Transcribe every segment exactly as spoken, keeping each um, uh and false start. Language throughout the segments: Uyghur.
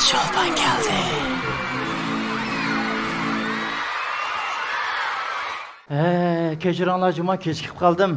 چولپان كەلدى. ھە، كەچۈرۈڭلار، جۇمۇ كېچىكىپ قالدىم.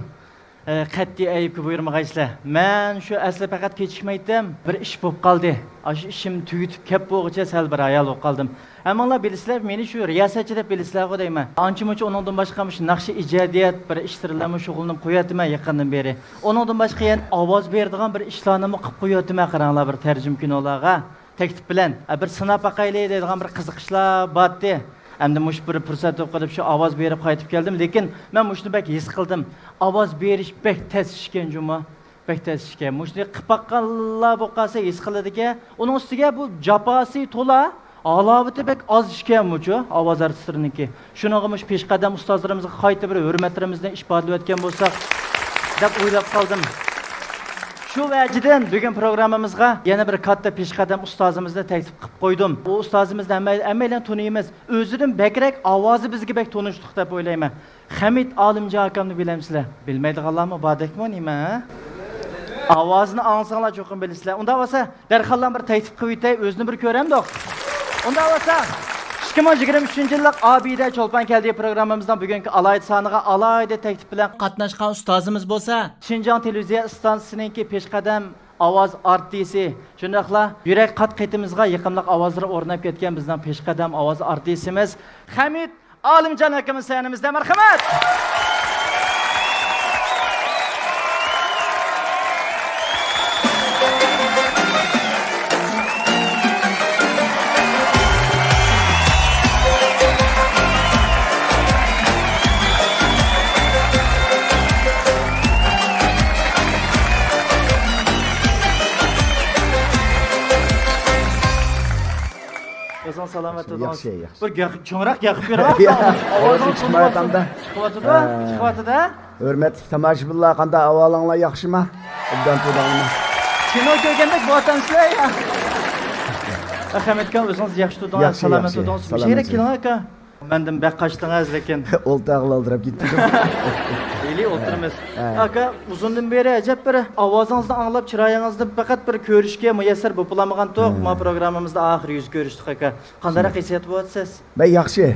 ھە، قەتئىي ئەيىبكە بۇيرۇمىغايسىلەر. مەن شۇ ئەسلى پەقەت كېچىكمەيتتىم. بىر ئىش بولۇپ قالدى. ئاشۇ ئىشىمنى تۈگىتىپ كەپ بولغۇچە سەل بىر ھايال بولۇپ قالدىم. ھەممىڭلار بىلىسىلەر، مېنى شۇ رىياسەتچى دەپ بىلىسىلەرغۇ دەيمەن. ئانچە-مۇنچە ئۇنىڭدىن باشقا مۇشۇ ناخشا ئىجادىيەت بىر ئىشلىرى بىلەنمۇ شۇغۇللىنىپ قويۇۋاتىمەن يېقىندىن بېرى. ئۇنىڭدىن باشقا يەنە ئاۋاز بېرىدىغان بىر ئىشلارنىمۇ قىلىپ قويۇۋاتىمەن، قاراڭلار، بىر تەرجىمە كىنولارغا تەكلىپ بىلەن، ئە، بىر سىناپ باقايلى دەيدىغان بىر قىزىقىشلار بارتى. ئەمدى مۇشۇ بىر پۇرسەت بولۇپ قېلىپ شۇ ئاۋاز بېرىپ قايتىپ كەلدىم. لېكىن مەن مۇشۇنى بەك ھېس قىلدىم. ئاۋاز بېرىش بەك تەس ئىكەن جۇمۇ. بەك تەس ئىكەن. مۇشۇنى قىلىپ باققانلار بولۇپ قالسا ھېس قىلىدىكەن. ئۇنىڭ ئۈستىگە بۇ جاپاسى تولا، ھالاۋىتى بەك ئاز ئىكەن بۇچۇ ئاۋاز ئارتىسلىرىنىڭكى. شۇنىڭغا مۇشۇ پېشقەدەم ئۇستازلىرىمىزغا قايتا بىر ھۆرمەتلىرىمىزنى ئىپادىلىۋەتكەن بولساق دەپ ئويلاپ قالدىم. شۇ ۋەجىدىن بۈگۈن پروگراممىمىزغا يەنە بىر كاتتا پېشقەدەم ئۇستازىمىزنى تەكلىپ قىلىپ قويدۇم. بۇ ئۇستازىمىزنى ھەممە-، ھەممەيلەن تونۇيمىز. ئۆزىدىن بەكرەك ئاۋازى بىزگە بەك تونۇشلۇق دەپ ئويلايمەن. خەمىت ئالىمجان ئاكامنى بىلەمسىلەر؟ بىلمەيدىغانلارمۇ باردەكمۇ نېمە، ھە؟ ئاۋازىنى ئاڭلىساڭلار چوقۇم بىلىسىلەر. ئۇنداق بولسا، دەرھاللا بىر تەكلىپ قىلىۋېتەي، ئۆزىنى بىر كۆرەمدۇق. ئۇنداق بولسا، ئىككى مىڭ يىگىرمە ئۈچىنچى يىللىق ئابىدە چولپان كەلدى پروگراممىمىزنىڭ بۈگۈنكى ئالاھىدە سانىغا ئالاھىدە تەكلىپ بىلەن قاتناشقان ئۇستازىمىز بولسا، شىنجاڭ تېلېۋىزىيە ئىستانسىسىنىڭكى پېشقەدەم ئاۋاز ئارتىسى، شۇنداقلا يۈرەك قات قېتىمىزغا يېقىملىق ئاۋازلىرى ئورناپ كەتكەن بىزنىڭ پېشقەدەم ئاۋاز ئارتىسىمىز خەمىت ئالىمجان ئاكىمىز سەھنىمىزدە، مەرھەمەت! ئۆزۈڭ سالامەت تۇردۇڭىز. ياخشى، ياخشى. بىر گەق-، چوڭراق گەقىپ بېرىڭ. يا، ئاۋازىڭ ئاۋازىم چىقمايۋاتامدا. چىقىۋاتىدۇ، ھە. چىقىۋاتىدۇ. ھۆرمەتلىك تاماشىبىنلار، قانداق ئەھۋالىڭلار، ياخشىما؟ ئوبدان تۇردۇڭلارمۇ؟ كىنو كۆرگەندەك بولۇۋاتامسىلەر يا؟ ئەخەمەتكان، ئۆزىڭىز ياخشى تۇردۇڭىز، ياخشى، سالامەت ياخشى، تۇردۇڭىز. سالامەت. مۇشۇ يەرگە كېلىڭ، ئاكا. مەندىن بەك قاچتىڭىز، لېكىن. ئولتۇرغىلى ئالدىراپ كەتتىم. ھېلى ئولتۇرىمىز. ھە. ئاكا، ئۇزۇندىن بېرى ئەجەب بىر ئاۋازىڭىزنى ئاڭلاپ، چىرايىڭىزنى پەقەت بىر كۆرۈشكە مۇيەسسەر بولۇپ بولالمىغانتۇق. ھە. ما پروگراممىمىزدا ئاخىرى يۈز كۆرۈشتۇق، ئاكا. قانداقراق ھېسسىيات بولۇۋاتىسىز؟ مەن ياخشى،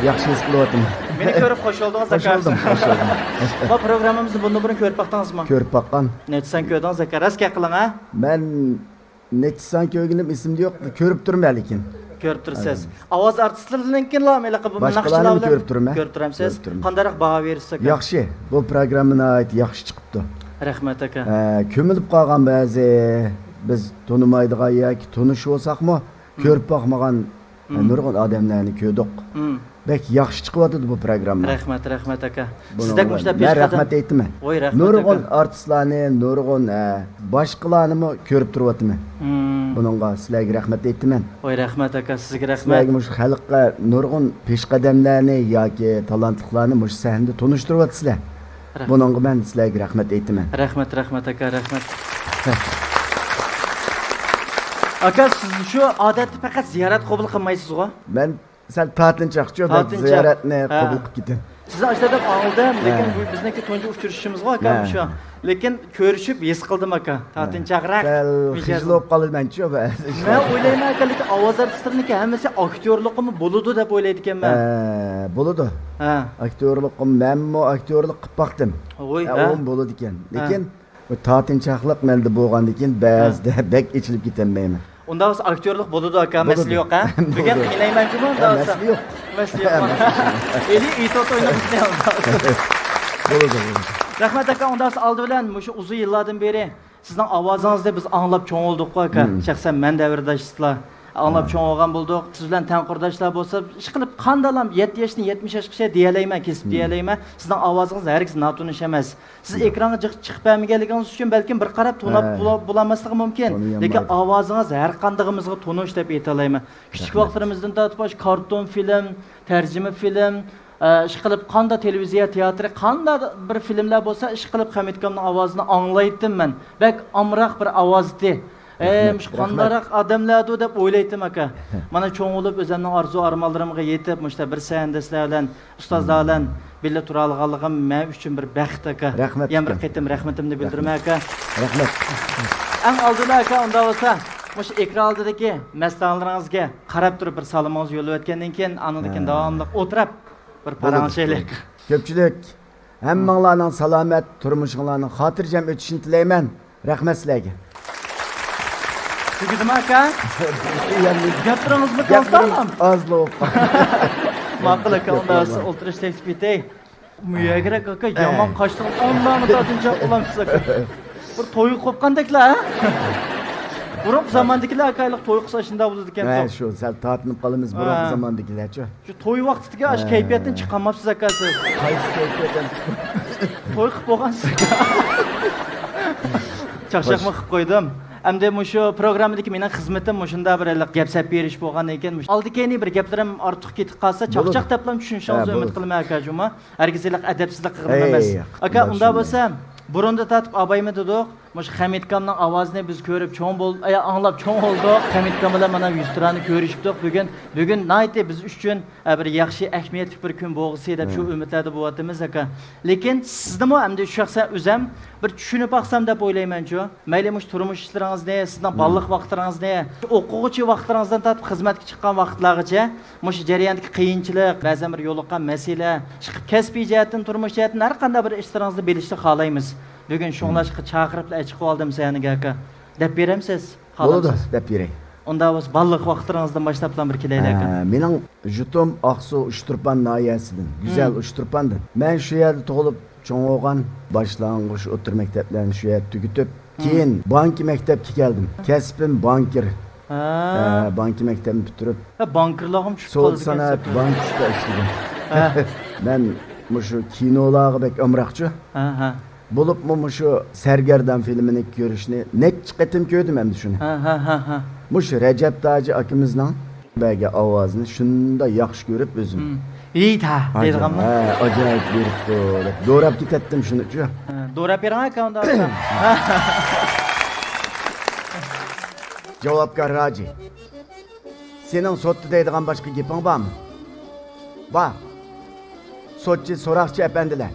ياخشى ھېس قىلىۋاتىمەن. مېنى كۆرۈپ خوش بولدىڭىز، ئاكا. خوش بولدۇم، خوش بولدۇم. ما پروگراممىمىزنى بۇندىن بۇرۇن كۆرۈپ باقتىڭىزمۇ؟ كۆرۈپ باققان. نەچچە سان كۆردىڭىز، ئاكا؟ راست گەپ قىلىڭ، ھە؟ مەن نەچچە سان كۆرگىنىم ئېسىمدە يوق، كۆرۈپ تۇرىمەن لېكىن. كۆرۈپ تۇرىسىز. ھە. ئاۋاز ئارتىسلىرىنىڭكىلا ھېلىقى بۇ ناخشىلار بىلەن كۆرۈپ تۇرىمەن. كۆرۈپ تۇرامسىز؟ كۆرۈپ تۇرىمەن. قانداقراق باھا بېرىسىز، ئاكا؟ ياخشى. بۇ پروگرامما ناھايىتى ياخشى چىقىپتۇ. رەھمەت، ئاكا. ئە، كۆمۈلۈپ قالغان بەزى بىز تونۇمايدىغان ياكى تونۇش بولساقمۇ، كۆرۈپ باقمىغان، ئە، نۇرغۇن ئادەملەرنى كۆردۇق. بەك ياخشى چىقىۋاتىدۇ بۇ پروگرامما. رەھمەت، رەھمەت، ئاكا. سىزدەك مۇشۇنداق مەن رەھمەت ئېيتىمەن. ۋاي، رەھمەت، نۇرغۇن ئارتىسلارنى، نۇرغۇن، ئە، باشقىلارنىمۇ كۆرۈپ تۇرۇۋاتىمەن. بۇنىڭغا سىلەرگە رەھمەت ئېيتىمەن. ۋاي، رەھمەت، ئاكا، سىزگە رەھمەت. سىلەرگە مۇشۇ خەلققە نۇرغۇن پېشقەدەملەرنى ياكى تالانتلىقلارنى مۇشۇ سەھنىدە تونۇشتۇرۇۋاتىسىلەر. رەھمەت. بۇنىڭغا مەن سىلەرگە رەھمەت ئېيتىمەن. رەھمەت، رەھمەت، ئاكا، رەھمەت. ئاكا، سىز شۇ ئادەتتە پەقەت زىيارەت قوبۇل قىلمايسىزغۇ؟ مەن سەل تارتىنچاقچۇ، بەك زىيارەتنى قوبۇل قىلىپ كېتىڭ. سىزنى ئاشۇنداق دەپ ئاڭلىدىم، لېكىن بۇ بىزنىڭكى تۇنجى ئۇچرىشىشىمىزغۇ، ئاكا، شۇ. لېكىن كۆرۈشۈپ ھېس قىلدىم، ئاكا. تارتىنچاقراق. سەل خىجىل بولۇپ قالىمەنچۇ، بەزى. مەن ئويلايمەن، ئاكا، لېكىن ئاۋاز ئارتىسلىرىنىڭكى ھەممىسى ئاكتيورلۇقىمۇ بولىدۇ دەپ ئويلايدىكەنمەن. ھە، بولىدۇ. ھە. ئاكتيورلۇقىم، مەنمۇ ئاكتيورلۇق قىلىپ باقتىم. ھوي، ھە، ھە. ئۇمۇ بولىدىكەن. لېكىن بۇ تارتىنچاقلىق مەندە بولغاندىن كېيىن بەزىدە بەك ئېچىلىپ كېتەلمەيمەن. ئۇنداق بولسا ئاكتيورلۇق بولىدۇ، ئاكا، مەسىلە يوق، ھە؟ بۈگۈن قىينايمەنچۇ ئۇنداق بولسا؟ مەسىلە يوق. مەسىلە يوق. ئېلى ئېيتىۋاتىدۇ، ئۇنداق بولسا. بولىدۇ، بولىدۇ. رەھمەت، ئاكا، ئۇنداق بولسا ئالدى بىلەن مۇشۇ ئۇزۇن يىللاردىن بېرى سىزنىڭ ئاۋازىڭىزنى بىز ئاڭلاپ چوڭ بولدۇققۇ، ئاكا. شەخسەن مەن دەۋرداشلار ئاڭلاپ چوڭ بولغان بولدۇق. سىز بىلەن تەڭ قۇرداشلار بولسا، ئىشقىلىپ قانداقلام يەتتە ياشتىن يەتمىش ياشقىچە دېيەلەيمەن، كېسىپ دېيەلەيمەن. سىزنىڭ ئاۋازىڭىز ھەرگىز ناتونۇش ئەمەس. سىز ئېكرانغا جىق چىقىپ بەرمىگەنلىكىڭىز ئۈچۈن بەلكىم بىر قاراپ تونۇپ بولا-، بولالماسلىقى مۇمكىن. لېكىن ئاۋازىڭىز ھەر قاندىقىمىزغا تونۇش دەپ ئېيتالايمەن. كىچىك ۋاقىتلىرىمىزدىن تارتىپ ئاشۇ كارتون فىلىم، تەرجىمە فىلىم، ئە، ئىشقىلىپ قانداق تېلېۋىزىيە تىياتىرى، قانداق بىر فىلىملەر بولسا، ئىشقىلىپ خەمىت ئاكامنىڭ ئاۋازىنى ئاڭلايتتىم مەن. بەك ئامراق بىر ئاۋازتى. ئەي، مۇشۇ قانداقراق ئادەملەردۇ دەپ ئويلايتتىم، ئاكا. مانا چوڭ بولۇپ ئۆزۈمنىڭ ئارزۇ ئارمانلىرىمغا يېتىپ، مۇشۇنداق بىر سەھنىدە سىلەر بىلەن ئۇستازلار بىلەن بىللە تۇرالىغانلىقىم مەن ئۈچۈن بىر بەخت، ئاكا. رەھمەت، يەنە بىر قېتىم رەھمىتىمنى بىلدۈرىمەن، ئاكا. رەھمەت. ئەڭ ئالدىدا، ئاكا، ئۇنداق بولسا، مۇشۇ ئېكران ئالدىدىكى مەستانىلىرىڭىزگە قاراپ تۇرۇپ بىر سالىمىڭىزنى يوللىۋەتكەندىن كېيىن، ئاندىن كېيىن ھە. داۋاملىق ئولتۇرۇپ بىر بولىدۇ، پاراڭلىشايلى. بولىدۇ. كۆپچىلىك، ھەممىڭلارنىڭ سالامەت، تۇرمۇشۇڭلارنىڭ خاتىرجەم ئۆتۈشىنى تىلەيمەن. رەھمەت سىلەرگە. تۈگىدىمۇ، ئاكا؟ يەنى گەپلىرىڭىزمۇ گەپلىرىم كەمسالام. ئازلا بولۇپ قالدى. ماقۇل، ئاكا، ئۇندا ئولتۇرۇش تەكلىپ ئېتەي. مۇيەگرەك ئاكا، يامان قاچتىڭىز. ئاللانى تارتىنچاق بولامسىز، ئاكا. بىر تويغا قوپقاندەكلا، ھە؟ بۇرۇنقى زاماندىكىلەر ئاكا، ھېلىقى توي قىلسا ئاشۇنداق بولىدىكەن. ھە، شۇ سەل تارتىنىپ قالىمىز بۇرۇنقى ھە. زاماندىكىلەرچۇ. شۇ توي ۋاقتىدىكى ئاشۇ ھە. كەيپىياتتىن چىقالماپسىز، ئاكا، سىز. قايسى كەيپىياتتىن چىقىپ؟ توي قىلىپ بولغانسىز، ئاكا. چاقچاقمۇ قىلىپ قويدۇم. ئەمدى مۇشۇ پروگراممىدىكى مېنىڭ خىزمىتىم مۇشۇنداق بىر ھېلىقى گەپ سەپ بېرىش بولغاندىن كېيىن، مۇشۇ ئالدى كەينى بىر گەپلىرىم ئارتۇق كېتىپ قالسا، بولىدۇ. چاقچاق دەپلا چۈشىنىشىڭىزنى ھە، ئۈمىد بولىدۇ. قىلىمەن، ئاكا جۇما. ھەرگىز ھېلىقى ئەدەپسىزلىك قىلغىنىم ھەي، ئەمەس. ئاكا، قانداق ئۇنداق شۇنداق. بولسا، بۇرۇندا تارتىپ ئابايمۇ دېدۇق. مۇشۇ خەمىتكامنىڭ ئاۋازىنى بىز كۆرۈپ چوڭ بول-، ئە، ئاڭلاپ چوڭ بولدۇق. خەمىتكام بىلەن مانا يۈزتۇرانە كۆرۈشۈپتۇق. بۈگۈن، بۈگۈن ناھايىتى بىز ئۈچۈن، ئە، بىر ياخشى، ئەھمىيەتلىك بىر كۈن بولغۇسى دەپ شۇ ھە. ئۈمىدلەردە بولۇۋاتىمىز، ئاكا. لېكىن سىزنىمۇ ئەمدى شۇ شەخسەن ئۆزەم بىر چۈشىنىپ باقسام دەپ ئويلايمەنچۇ. مەيلى مۇشۇ تۇرمۇش ئىشلىرىڭىزنى، سىزنىڭ ھە. بالىلىق ۋاقىتلىرىڭىزنى، ئوقۇغۇچى ۋاقىتلىرىڭىزدىن تارتىپ خىزمەتكە چىققان ۋاقىتلارغىچە مۇشۇ جەرياندىكى قىيىنچىلىق، بەزەن بىر يولۇققان مەسىلە، چىقىپ كەسپىي جەھەتتىن، تۇرمۇش جەھەتتىن ھەر قانداق بىر ئىشلىرىڭىزنى بىلىشنى خالايمىز. بۈگۈن شۇڭلاشقا چاقىرىپلا ئەچىقىۋالدىم سەھنىگە، ئاكا. دەپ بېرەمسىز؟ بولىدۇ، خالامسىز؟ دەپ بېرەي. ئۇنداق بولسا بالىلىق ۋاقىتلىرىڭىزدىن باشلاپلا بىر كېلەيلى، ئاكا. ھە، مېنىڭ يۇرتۇم ئاقسۇ ئۇچتۇرپان ناھىيەسىدىن، گۈزەل مم. ئۇچتۇرپاندىن. مەن شۇ يەردە تۇغۇلۇپ چوڭ بولغان، باشلانغۇچ ئوتتۇرا مەكتەپلەرنى شۇ يەردە تۈگىتىپ، مم. كېيىن بانكا مەكتەپكە كەلدىم. كەسپىم بانكىر. ھە. ھە، بانكا مەكتەپنى پۈتتۈرۈپ، ھە، بانكىرلارغىمۇ چۈشۈپ سودا قالىدىكەن سانائەت سەپەر. بانكىسىدا ئىشلىدىم. ھە. مەن مۇشۇ كىنولارغا بەك ئامراقچۇ. ھە، ھە. بولۇپمۇ مۇشۇ سەرگەردان فىلىمىنى كۆرۈشنى نەچچە قېتىم كۆردۈم ئەمدى شۇنى. ھە، ھە، ھە، ھە. مۇشۇ رەجەپ تاجى ئاكىمىزنىڭ بەرگەن ئاۋازىنى شۇنداق ياخشى كۆرۈپ ئۆزۈم. ھىم. ھېيت ھە، ئاجا-، دەيدىغانمۇ؟ ھە، ئاجايىپ بېرىپتۇ دەپ دوراپ كېتەتتىم شۇنىچۇ. ھە، دوراپ بېرىڭ ئاكا ئۇنداق بولسا. جاۋابكار راجى. سېنىڭ سوتتا دەيدىغان باشقا گېپىڭ بارمۇ؟ بار. سوتچى، سوراقچى ئەپەندىلەر،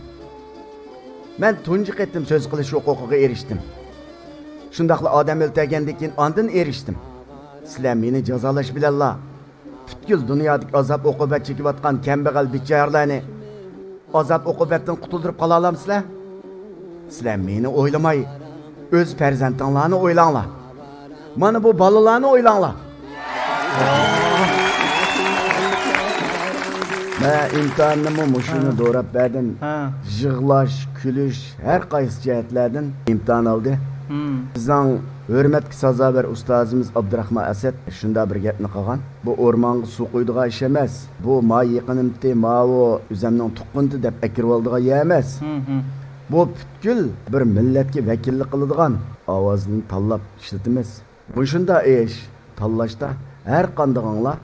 مەن تۇنجى قېتىم سۆز قىلىش ھوقۇقىغا ئېرىشتىم. شۇنداقلا ئادەم ئۆلتۈرگەندىن كېيىن ئاندىن ئېرىشتىم. سىلەر مېنى جازالاش بىلەنلا پۈتكۈل دۇنيادىكى ئازاب-ئوقۇبەت چېكىۋاتقان كەمبەغەل بىچارىلەرنى ئازاب-ئوقۇبەتتىن قۇتۇلدۇرۇپ قالالامسىلەر؟ سىلەر مېنى ئويلىماي، ئۆز پەرزەنتىڭلارنى ئويلاڭلار. مانا بۇ بالىلارنى ئويلاڭلار. مەن ئىمتىھاننىمۇ مۇشۇنى ھە. دوراپ بەردىم. ھە. يىغلاش، كۈلۈش، ھەر قايسى جەھەتلەردىن ئىمتىھان ئالدى. ھىم. بىزنىڭ ھۆرمەتكە سازاۋەر ئۇستازىمىز ئابدۇراخمان ئەسەت شۇنداق بىر گەپنى قىلغان. بۇ ئورمانغا سۇ قۇيىدىغان ئىش ئەمەس. بۇ ما يېقىنىمتى، ماۋۇ ئۆزەمنىڭ تۇغقىنىتى دەپ ئەكىرىۋالىدىغان يەر ئەمەس. ھىم، ھىم. بۇ پۈتكۈل بىر مىللەتكە ۋەكىللىك قىلىدىغان ئاۋازنى تاللاپ ئىشلىتىمىز. مۇشۇنداق ئىش تاللاشتا ھەر قاندىقىڭلار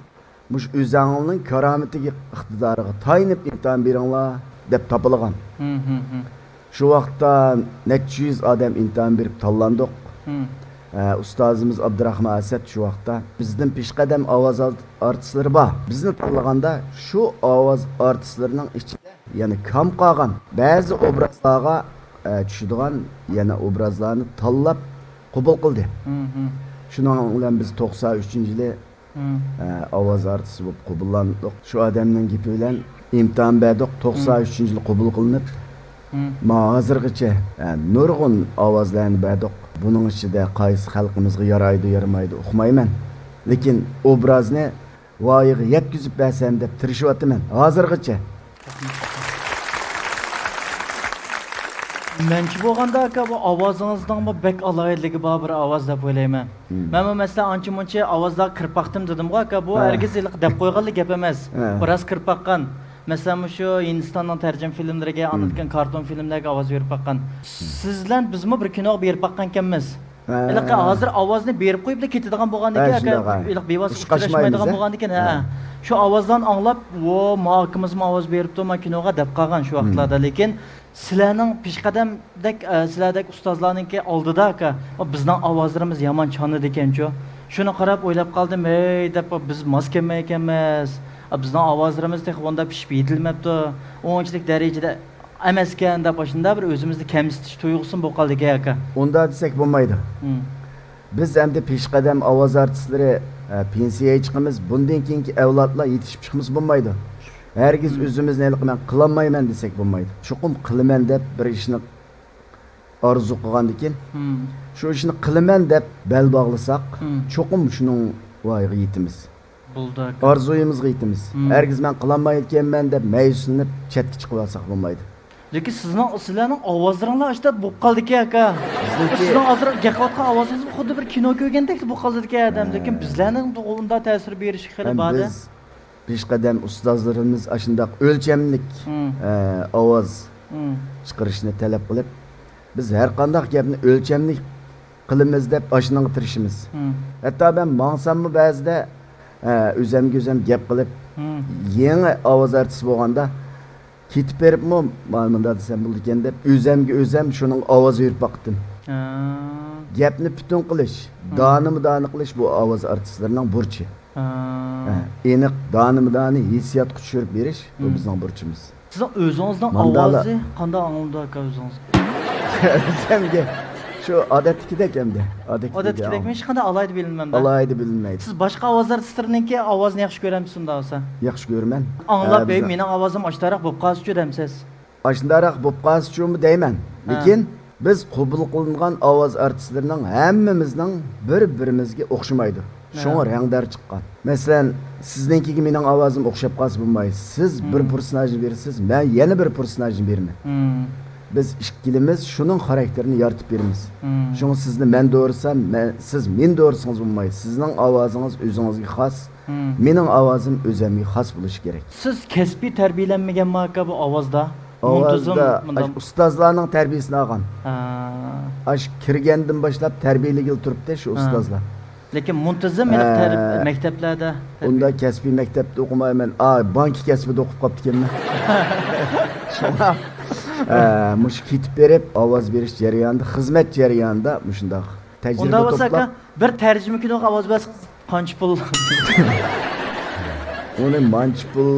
مۇشۇ ئۆزەڭنىڭ كارامىتىگە، ئىقتىدارىغا تايىنىپ ئىمتىھان بېرىڭلار دەپ تاپىلغان. ھىم، ھىم، ھىم. شۇ ۋاقىتتا نەچچە يۈز ئادەم ئىمتىھان بېرىپ تاللاندۇق. ھىم. ئە، ئۇستازىمىز ئابدۇراخمان ئەسەت شۇ ۋاقىتتا بىزدىن پېشقەدەم ئاۋاز ئارت-، ئارتىسلىرى بار. بىزنى تاللىغاندا شۇ ئاۋاز ئارتىسلىرىنىڭ ئىچىدە يەنە كام قالغان بەزى ئوبرازلارغا، ئە، چۈشىدىغان يەنە ئوبرازلارنى تاللاپ قوبۇل قىلدى. ھىم، ھىم. شۇنىڭ بىلەن بىز توقسان ئۈچىنچى يىلى ھىم. ئە، ئاۋاز ئارتىسى بولۇپ قوبۇللاندۇق. شۇ ئادەمنىڭ گېپى بىلەن ئىمتىھان بەردۇق، ھىم. توقسان ئۈچىنچى يىلى قوبۇل قىلىنىپ، ھىم. ما ھازىرغىچە، ئە، نۇرغۇن ئاۋازلارنى بەردۇق. بۇنىڭ ئىچىدە قايسى خەلقىمىزگە يارايدۇ، يارىمايدۇ، ئۇقمايمەن. لېكىن ئوبرازنى ۋايىغا يەتكۈزۈپ بەرسەم دەپ تىرىشىۋاتىمەن ھازىرغىچە. مەنچە بولغاندا، ئاكا، بۇ ئاۋازىڭىزنىڭمۇ بەك ئالاھىدىلىكى بار بىر ئاۋاز دەپ ئويلايمەن. مم. مەنمۇ، مەسىلەن، ئانچە-مۇنچە ئاۋازلارغا كىرىپ باقتىم دېدىمغۇ، ئاكا، بۇ ھە. ھەرگىز ھېلىقى دەپ قويغانلا گەپ ئەمەس. ھە. بۇ راست كىرىپ باققان. مەسىلەن، مۇشۇ ھىندىستاننىڭ تەرجىمە فىلىملىرىگە، مم. ئاندىن كېيىن كارتون فىلىملەرگە ئاۋاز بېرىپ باققان. سىز بىلەن بىزمۇ بىر كىنوغا بېرىپ باققانكەنمىز. ھە. ھېلىقى ھازىر ئاۋازنى بېرىپ قويۇپلا كېتىدىغان بولغاندىكىن، ھە، ئاكا، شۇنداق، ھە. ھېلىقى بىۋاسىتە ئۇچراشمايدىغان ھە. بولغاندىكىن، ھە. ھە. شۇ ئاۋازلارنى ئاڭلاپ، ۋو، ما ئاكىمىزمۇ ئاۋاز بېرىپتۇ، ما كىنوغا دەپ قالغان شۇ ۋاقىتلاردا. مم. لېكىن سىلەرنىڭ پېشقەدەمدەك، ئە، سىلەردەك ئۇستازلارنىڭكى ئالدىدا، ئاكا، بىزنىڭ ئاۋازلىرىمىز يامان چانىدىكەنچۇ. شۇنى قاراپ ئويلاپ قالدىم، ھەي دەپ، بىز ماس كەلمەيدىكەنمىز. بىزنىڭ ئاۋازلىرىمىز تېخى ئۇنداق پىشىپ يېتىلمەپتۇ. ئۇنچىلىك دەرىجىدە ئەمەسكەن دەپ، ئاشۇنداق بىر ئۆزىمىزنى كەمسىتىش تۇيغۇسىمۇ بولۇپ قالدىكەن، ئاكا. ئۇنداق دېسەك بولمايدۇ. مم. بىز ئەمدى پېشقەدەم ئاۋاز ئارتىسلىرى، ئە، پېنسىيەگە چىقىمىز. بۇندىن كېيىنكى ئەۋلادلار يېتىشىپ چىقمىسا بولمايدۇ. ھەرگىز مم. ئۆزىمىزنى ھېلىقى مەن قىلالمايمەن دېسەك بولمايدۇ. چوقۇم قىلىمەن دەپ بىر ئىشنى ئارزۇ قىلغاندىكىن، مم. شۇ ئىشنى قىلىمەن دەپ بەل باغلىساق، مم. چوقۇم شۇنىڭ ۋايىغا يېتىمىز. بولدى ئاكا. ئارزۇيىمىزغا يېتىمىز. مم. ھەرگىز مەن قىلالمايدىكەنمەن دەپ مەيۈسلىنىپ چەتكە چىقىۋالساق بولمايدۇ. لېكىن سىزنىڭ، سىلەرنىڭ ئاۋازلىرىڭلار ئاشتا بولۇپ قالدىكەن ئاكا. بىزنىڭكى سىزنىڭ ھازىر گەپ قىلىۋاتقان ئاۋازىڭىز خۇددى بىر كىنو كۆرگەندەك بولۇپ قالىدىكەن ئادەمدە. لېكىن ھە. بىزلەرنىڭ ئۇنداق تەسىر بېرىشى خېلى ھەم بار-دە. بىز پېشقەدەم ئۇستازلىرىمىز ئاشۇنداق ئۆلچەملىك، مم. ئە، ئاۋاز مم. چىقىرىشنى تەلەپ قىلىپ، بىز ھەر قانداق گەپنى ئۆلچەملىك قىلىمىز دەپ ئاشۇنىڭغا تىرىشىمىز. مم. ھەتتا مەن ماڭساممۇ بەزىدە، ئە، ئۆزەمگە ئۆزەم گەپ قىلىپ، مم. يېڭى ئاۋاز ئارتىسى بولغاندا، كېتىپ بېرىپمۇ، مانا مۇنداق دېسەم بولىدىكەن دەپ، ئۆزەمگە ئۆزەم شۇنىڭ ئاۋازى بېرىپ باقتىم. ھە. گەپنى پۈتۈن قىلىش، ھە. دانىمۇ دانى قىلىش بۇ ئاۋاز ئارتىسلىرىنىڭ بۇرچى. ھە. ھە، ئېنىق دانىمۇ دانى ھېسسىياتقا چۈشۈرۈپ بېرىش، بۇ ھە. بىزنىڭ بۇرچىمىز. سىزنىڭ ئۆزىڭىزنىڭ ماندالا ئاۋازى قانداق ئاڭلىنىدۇ ئاكا ئۆزىڭىزگە؟ ئۆزەمگە شۇ ئادەتتىكىدەك ئەمدى. ئادەتتىكىدەك ئادەتتىكىدەكمۇ؟ ئاڭلىنىدۇ. ھېچقانداق ئالاھىدە بىلىنمەمدۇ؟ ئالاھىدە بىلىنمەيدۇ. سىز باشقا ئاۋاز ئارتىسلىرىنىڭكى ئاۋازىنى ياخشى كۆرەمسىز ئۇنداق بولسا؟ ياخشى كۆرىمەن. ئاڭلاپ، ھە، ھەي، بىزنىڭ مېنىڭ ئاۋازىم ئاشتاراق بوپ قالسىچۇ دەمسىز؟ ئاشۇنداقراق بوپ قالسىچۇمۇ دەيمەن. ھە. لېكىن بىز قوبۇل قىلىنغان ئاۋاز ئارتىسلىرىنىڭ ھەممىمىزنىڭ بىر-بىرىمىزگە ئوخشىمايدۇ. ھە. شۇڭا رەڭدار چىققان. مەسىلەن، سىزنىڭكىگە مېنىڭ ئاۋازىم ئوخشاپ قالسا بولمايدۇ. سىز بىر مم. پېرسوناژنى بېرىسىز، مەن يەنە بىر پېرسوناژنى بېرىمەن. مم. بىز ئىككىلىمىز شۇنىڭ خاراكتېرىنى يارىتىپ بېرىمىز. مم. شۇڭا سىزنى مەن دورىسام، مەن، سىز مېنى دورىسىڭىز بولمايدۇ. سىزنىڭ ئاۋازىڭىز ئۆزىڭىزگە خاس. مم. مېنىڭ ئاۋازىم ئۆزەمگە خاس بولۇشى كېرەك. سىز كەسپىي تەربىيەلەنمىگەنمۇ ئاكا بۇ ئاۋازدا؟ مۇنتىزىم ئاۋازدا مۇنداق ئاش-، ئۇستازلارنىڭ تەربىيەسىنى ئالغان. ھا. ئاش كىرگەندىن باشلاپ تەربىيەلىگىلى تۇرۇپتۇ شۇ ھا. ئۇستازلار. لېكىن مۇنتىزىم ھېلىقى ھە. تەربىيە-، مەكتەپلەردە تەربىيە. ئۇنداق كەسپىي مەكتەپتە ئوقۇمايمەن. ئا، بانكا كەسپىدە ئوقۇپ قاپتىكەنمەن. شۇڭا، ھە، مۇشۇ كېتىپ بېرىپ ئاۋاز بېرىش جەريانىدا، خىزمەت جەريانىدا مۇشۇنداق تەجرىبە ئۇنداق بولسا توپلاپ. ئاكا، بىر تەرجىمە كىنوغا ئاۋاز بەرسىڭىز قانچە پۇل؟ ئۇنى مانچە پۇل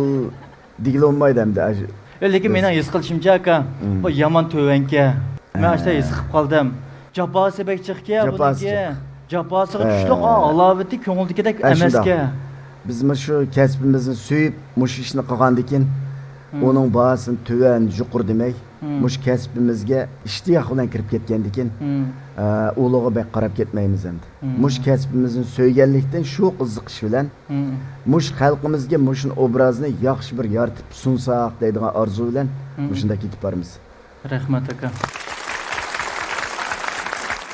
دېگىلى بولمايدۇ ئەمدى. ئەي، لېكىن بىز مېنىڭ ھېس قىلىشىمچە ئاكا، مم. بۇ يامان تۆۋەنكەن. مەن ھە. ئاشۇنداق ھېس قىلىپ قالدىم. جاپاسى بەك جىقكەن جاپاسى بۇنىڭكى. جىق. جاپاسىغا ھە. چۈشلۈك، ئا، ھالاۋىتى كۆڭۈلدىكىدەك ھە، شۇنداق. ئەمەسكەن. بىز مۇشۇ كەسپىمىزنى سۆيۈپ، مۇشۇ ئىشنى قىلغاندىكىن، مم. ئۇنىڭ باھاسىنى تۆۋەن، يۇقىرى دېمەي. مم. مۇشۇ كەسپىمىزگە ئىشتىياق بىلەن كىرىپ كەتكەندىكىن، مم. ئە، ئۇلىغا بەك قاراپ كەتمەيمىز ئەمدى. مم. مۇشۇ كەسپىمىزنى سۆيگەنلىكتىن شۇ قىزىقىش بىلەن، مم. مۇشۇ خەلقىمىزگە مۇشۇ ئوبرازنى ياخشى بىر يارىتىپ سۇنساق دەيدىغان ئارزۇ بىلەن مم. مۇشۇنداق كېتىپ بارىمىز. رەھمەت، ئاكا.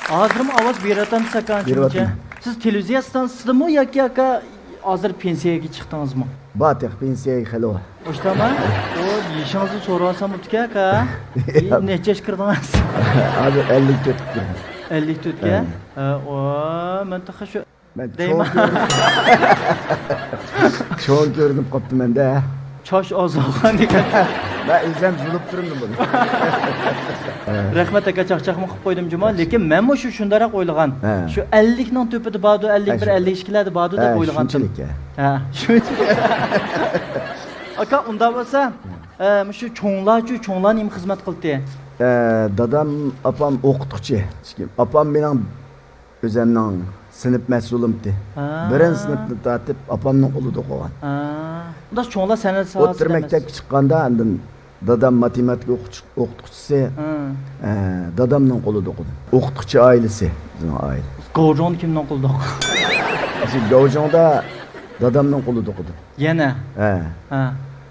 ھازىرمۇ ئاۋاز بېرىۋاتامسىز، ئاكا، ئانچە مۇنچە؟ بېرىۋاتىمەن. سىز تېلېۋىزىيە ئىستانسىسىدىمۇ ياكى، ئاكا، ھازىر پېنسىيەگە چىقتىڭىزمۇ؟ بار، تېخى پېنسىيەگە خېلى بار. ئوشتاما؟ ئۇ يېشىڭىزنى سورىۋالسام بوپتىكەن، ئاكا. ياق. نەچچە ياشقا كىردىڭىز؟ ھازىر ئەللىك تۆتكە كىردىم. ئەللىك تۆتكە؟ ھە. ھە، ئو، مەن تېخى شۇ مەن دەيمەن. چوڭ كۆرۈنۈپ، چوڭ كۆرۈنۈپ قاپتىمەن-دە. چاچ ئاز بولغان ئىكەن. مەن ئۆزۈم زۇلۇپ تۇرۇمدۇ بۇنى. رەھمەت ئاكا، چاقچاقمۇ قىلىپ قويدۇم جۇما. لېكىن مەنمۇ شۇ شۇنداقراق ئويلىغان. ھە. شۇ ئەللىكنىڭ تۆپىدە باردۇ، ئەللىك بىر، ھە، شۇ، ئەللىك ئىككىلەردە باردۇ دەپ ھە، ئويلىغانتىم. شۇنچىلىك، ھە. ھە، شۇنچىلىك. ئاكا، ئۇنداق بولسا، ئە، مۇشۇ چوڭلارچۇ، چوڭلار نېمە خىزمەت قىلدى؟ ئە، دادام، ئاپام ئوقۇتقۇچى. ئاپام مېنىڭ ئۆزەمنىڭ سىنىپ مەسئۇلۇمتى. ھا. بىرىنچى سىنىپتىن تارتىپ ئاپامنىڭ قولىدا ئوقۇغان. ھا. ئۇنداق چوڭلار سەنئەت ساھەسىدە ئوتتۇرا ئەمەس. مەكتەپكە چىققاندا ئاندىن دادام ماتېماتىكا ئوقۇتقۇچ-، ئوقۇتقۇچىسى، ھا. ئە، دادامنىڭ قولىدا ئوقۇدۇم. ئوقۇتقۇچى ئائىلىسى بىزنىڭ ئائىلە. گاۋجۇڭدا كىمنىڭ قولىدا ئوقۇدى؟ شۇ گاۋجۇڭدا دادامنىڭ قولىدا ئوقۇدۇم. يەنە؟ ھە. ھە.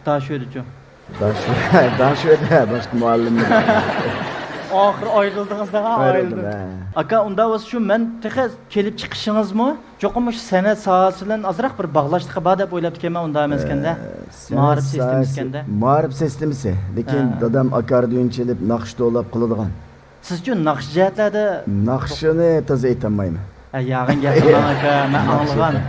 داشۆدىچۇ؟ داشۆ-، داشۆدە باشقا مۇئەللىم يوق. ئاخىرى ئايرىلدىڭىز دەڭا، ئايرىلدىم، ئايرىلدىم. ھە. ئاكا، ئۇنداق بولسا شۇ مەن تېخى كېلىپ چىقىشىڭىزمۇ چوقۇم مۇشۇ سەنئەت ساھەسى بىلەن ئازراق بىر باغلاشلىقى بار دەپ ئويلاپتىكەنمەن، ئۇنداق ئەمەسكەندە؟ ئە، سەنئەت مائارىپ سىستېمىسى ساھەسى، ئىكەندە؟ مائارىپ سىستېمىسى. لېكىن ھە. دادام ئاكاردىيون چېلىپ، ناخشا توۋلاپ قىلىدىغان. سىزچۇ ناخشا جەھەتلەردە؟ ناخشىنى تازا ئېيتالمايمەن. ھە، ياغىن گەپ قىلماڭ ئاكا، مەن ئاڭلىغان.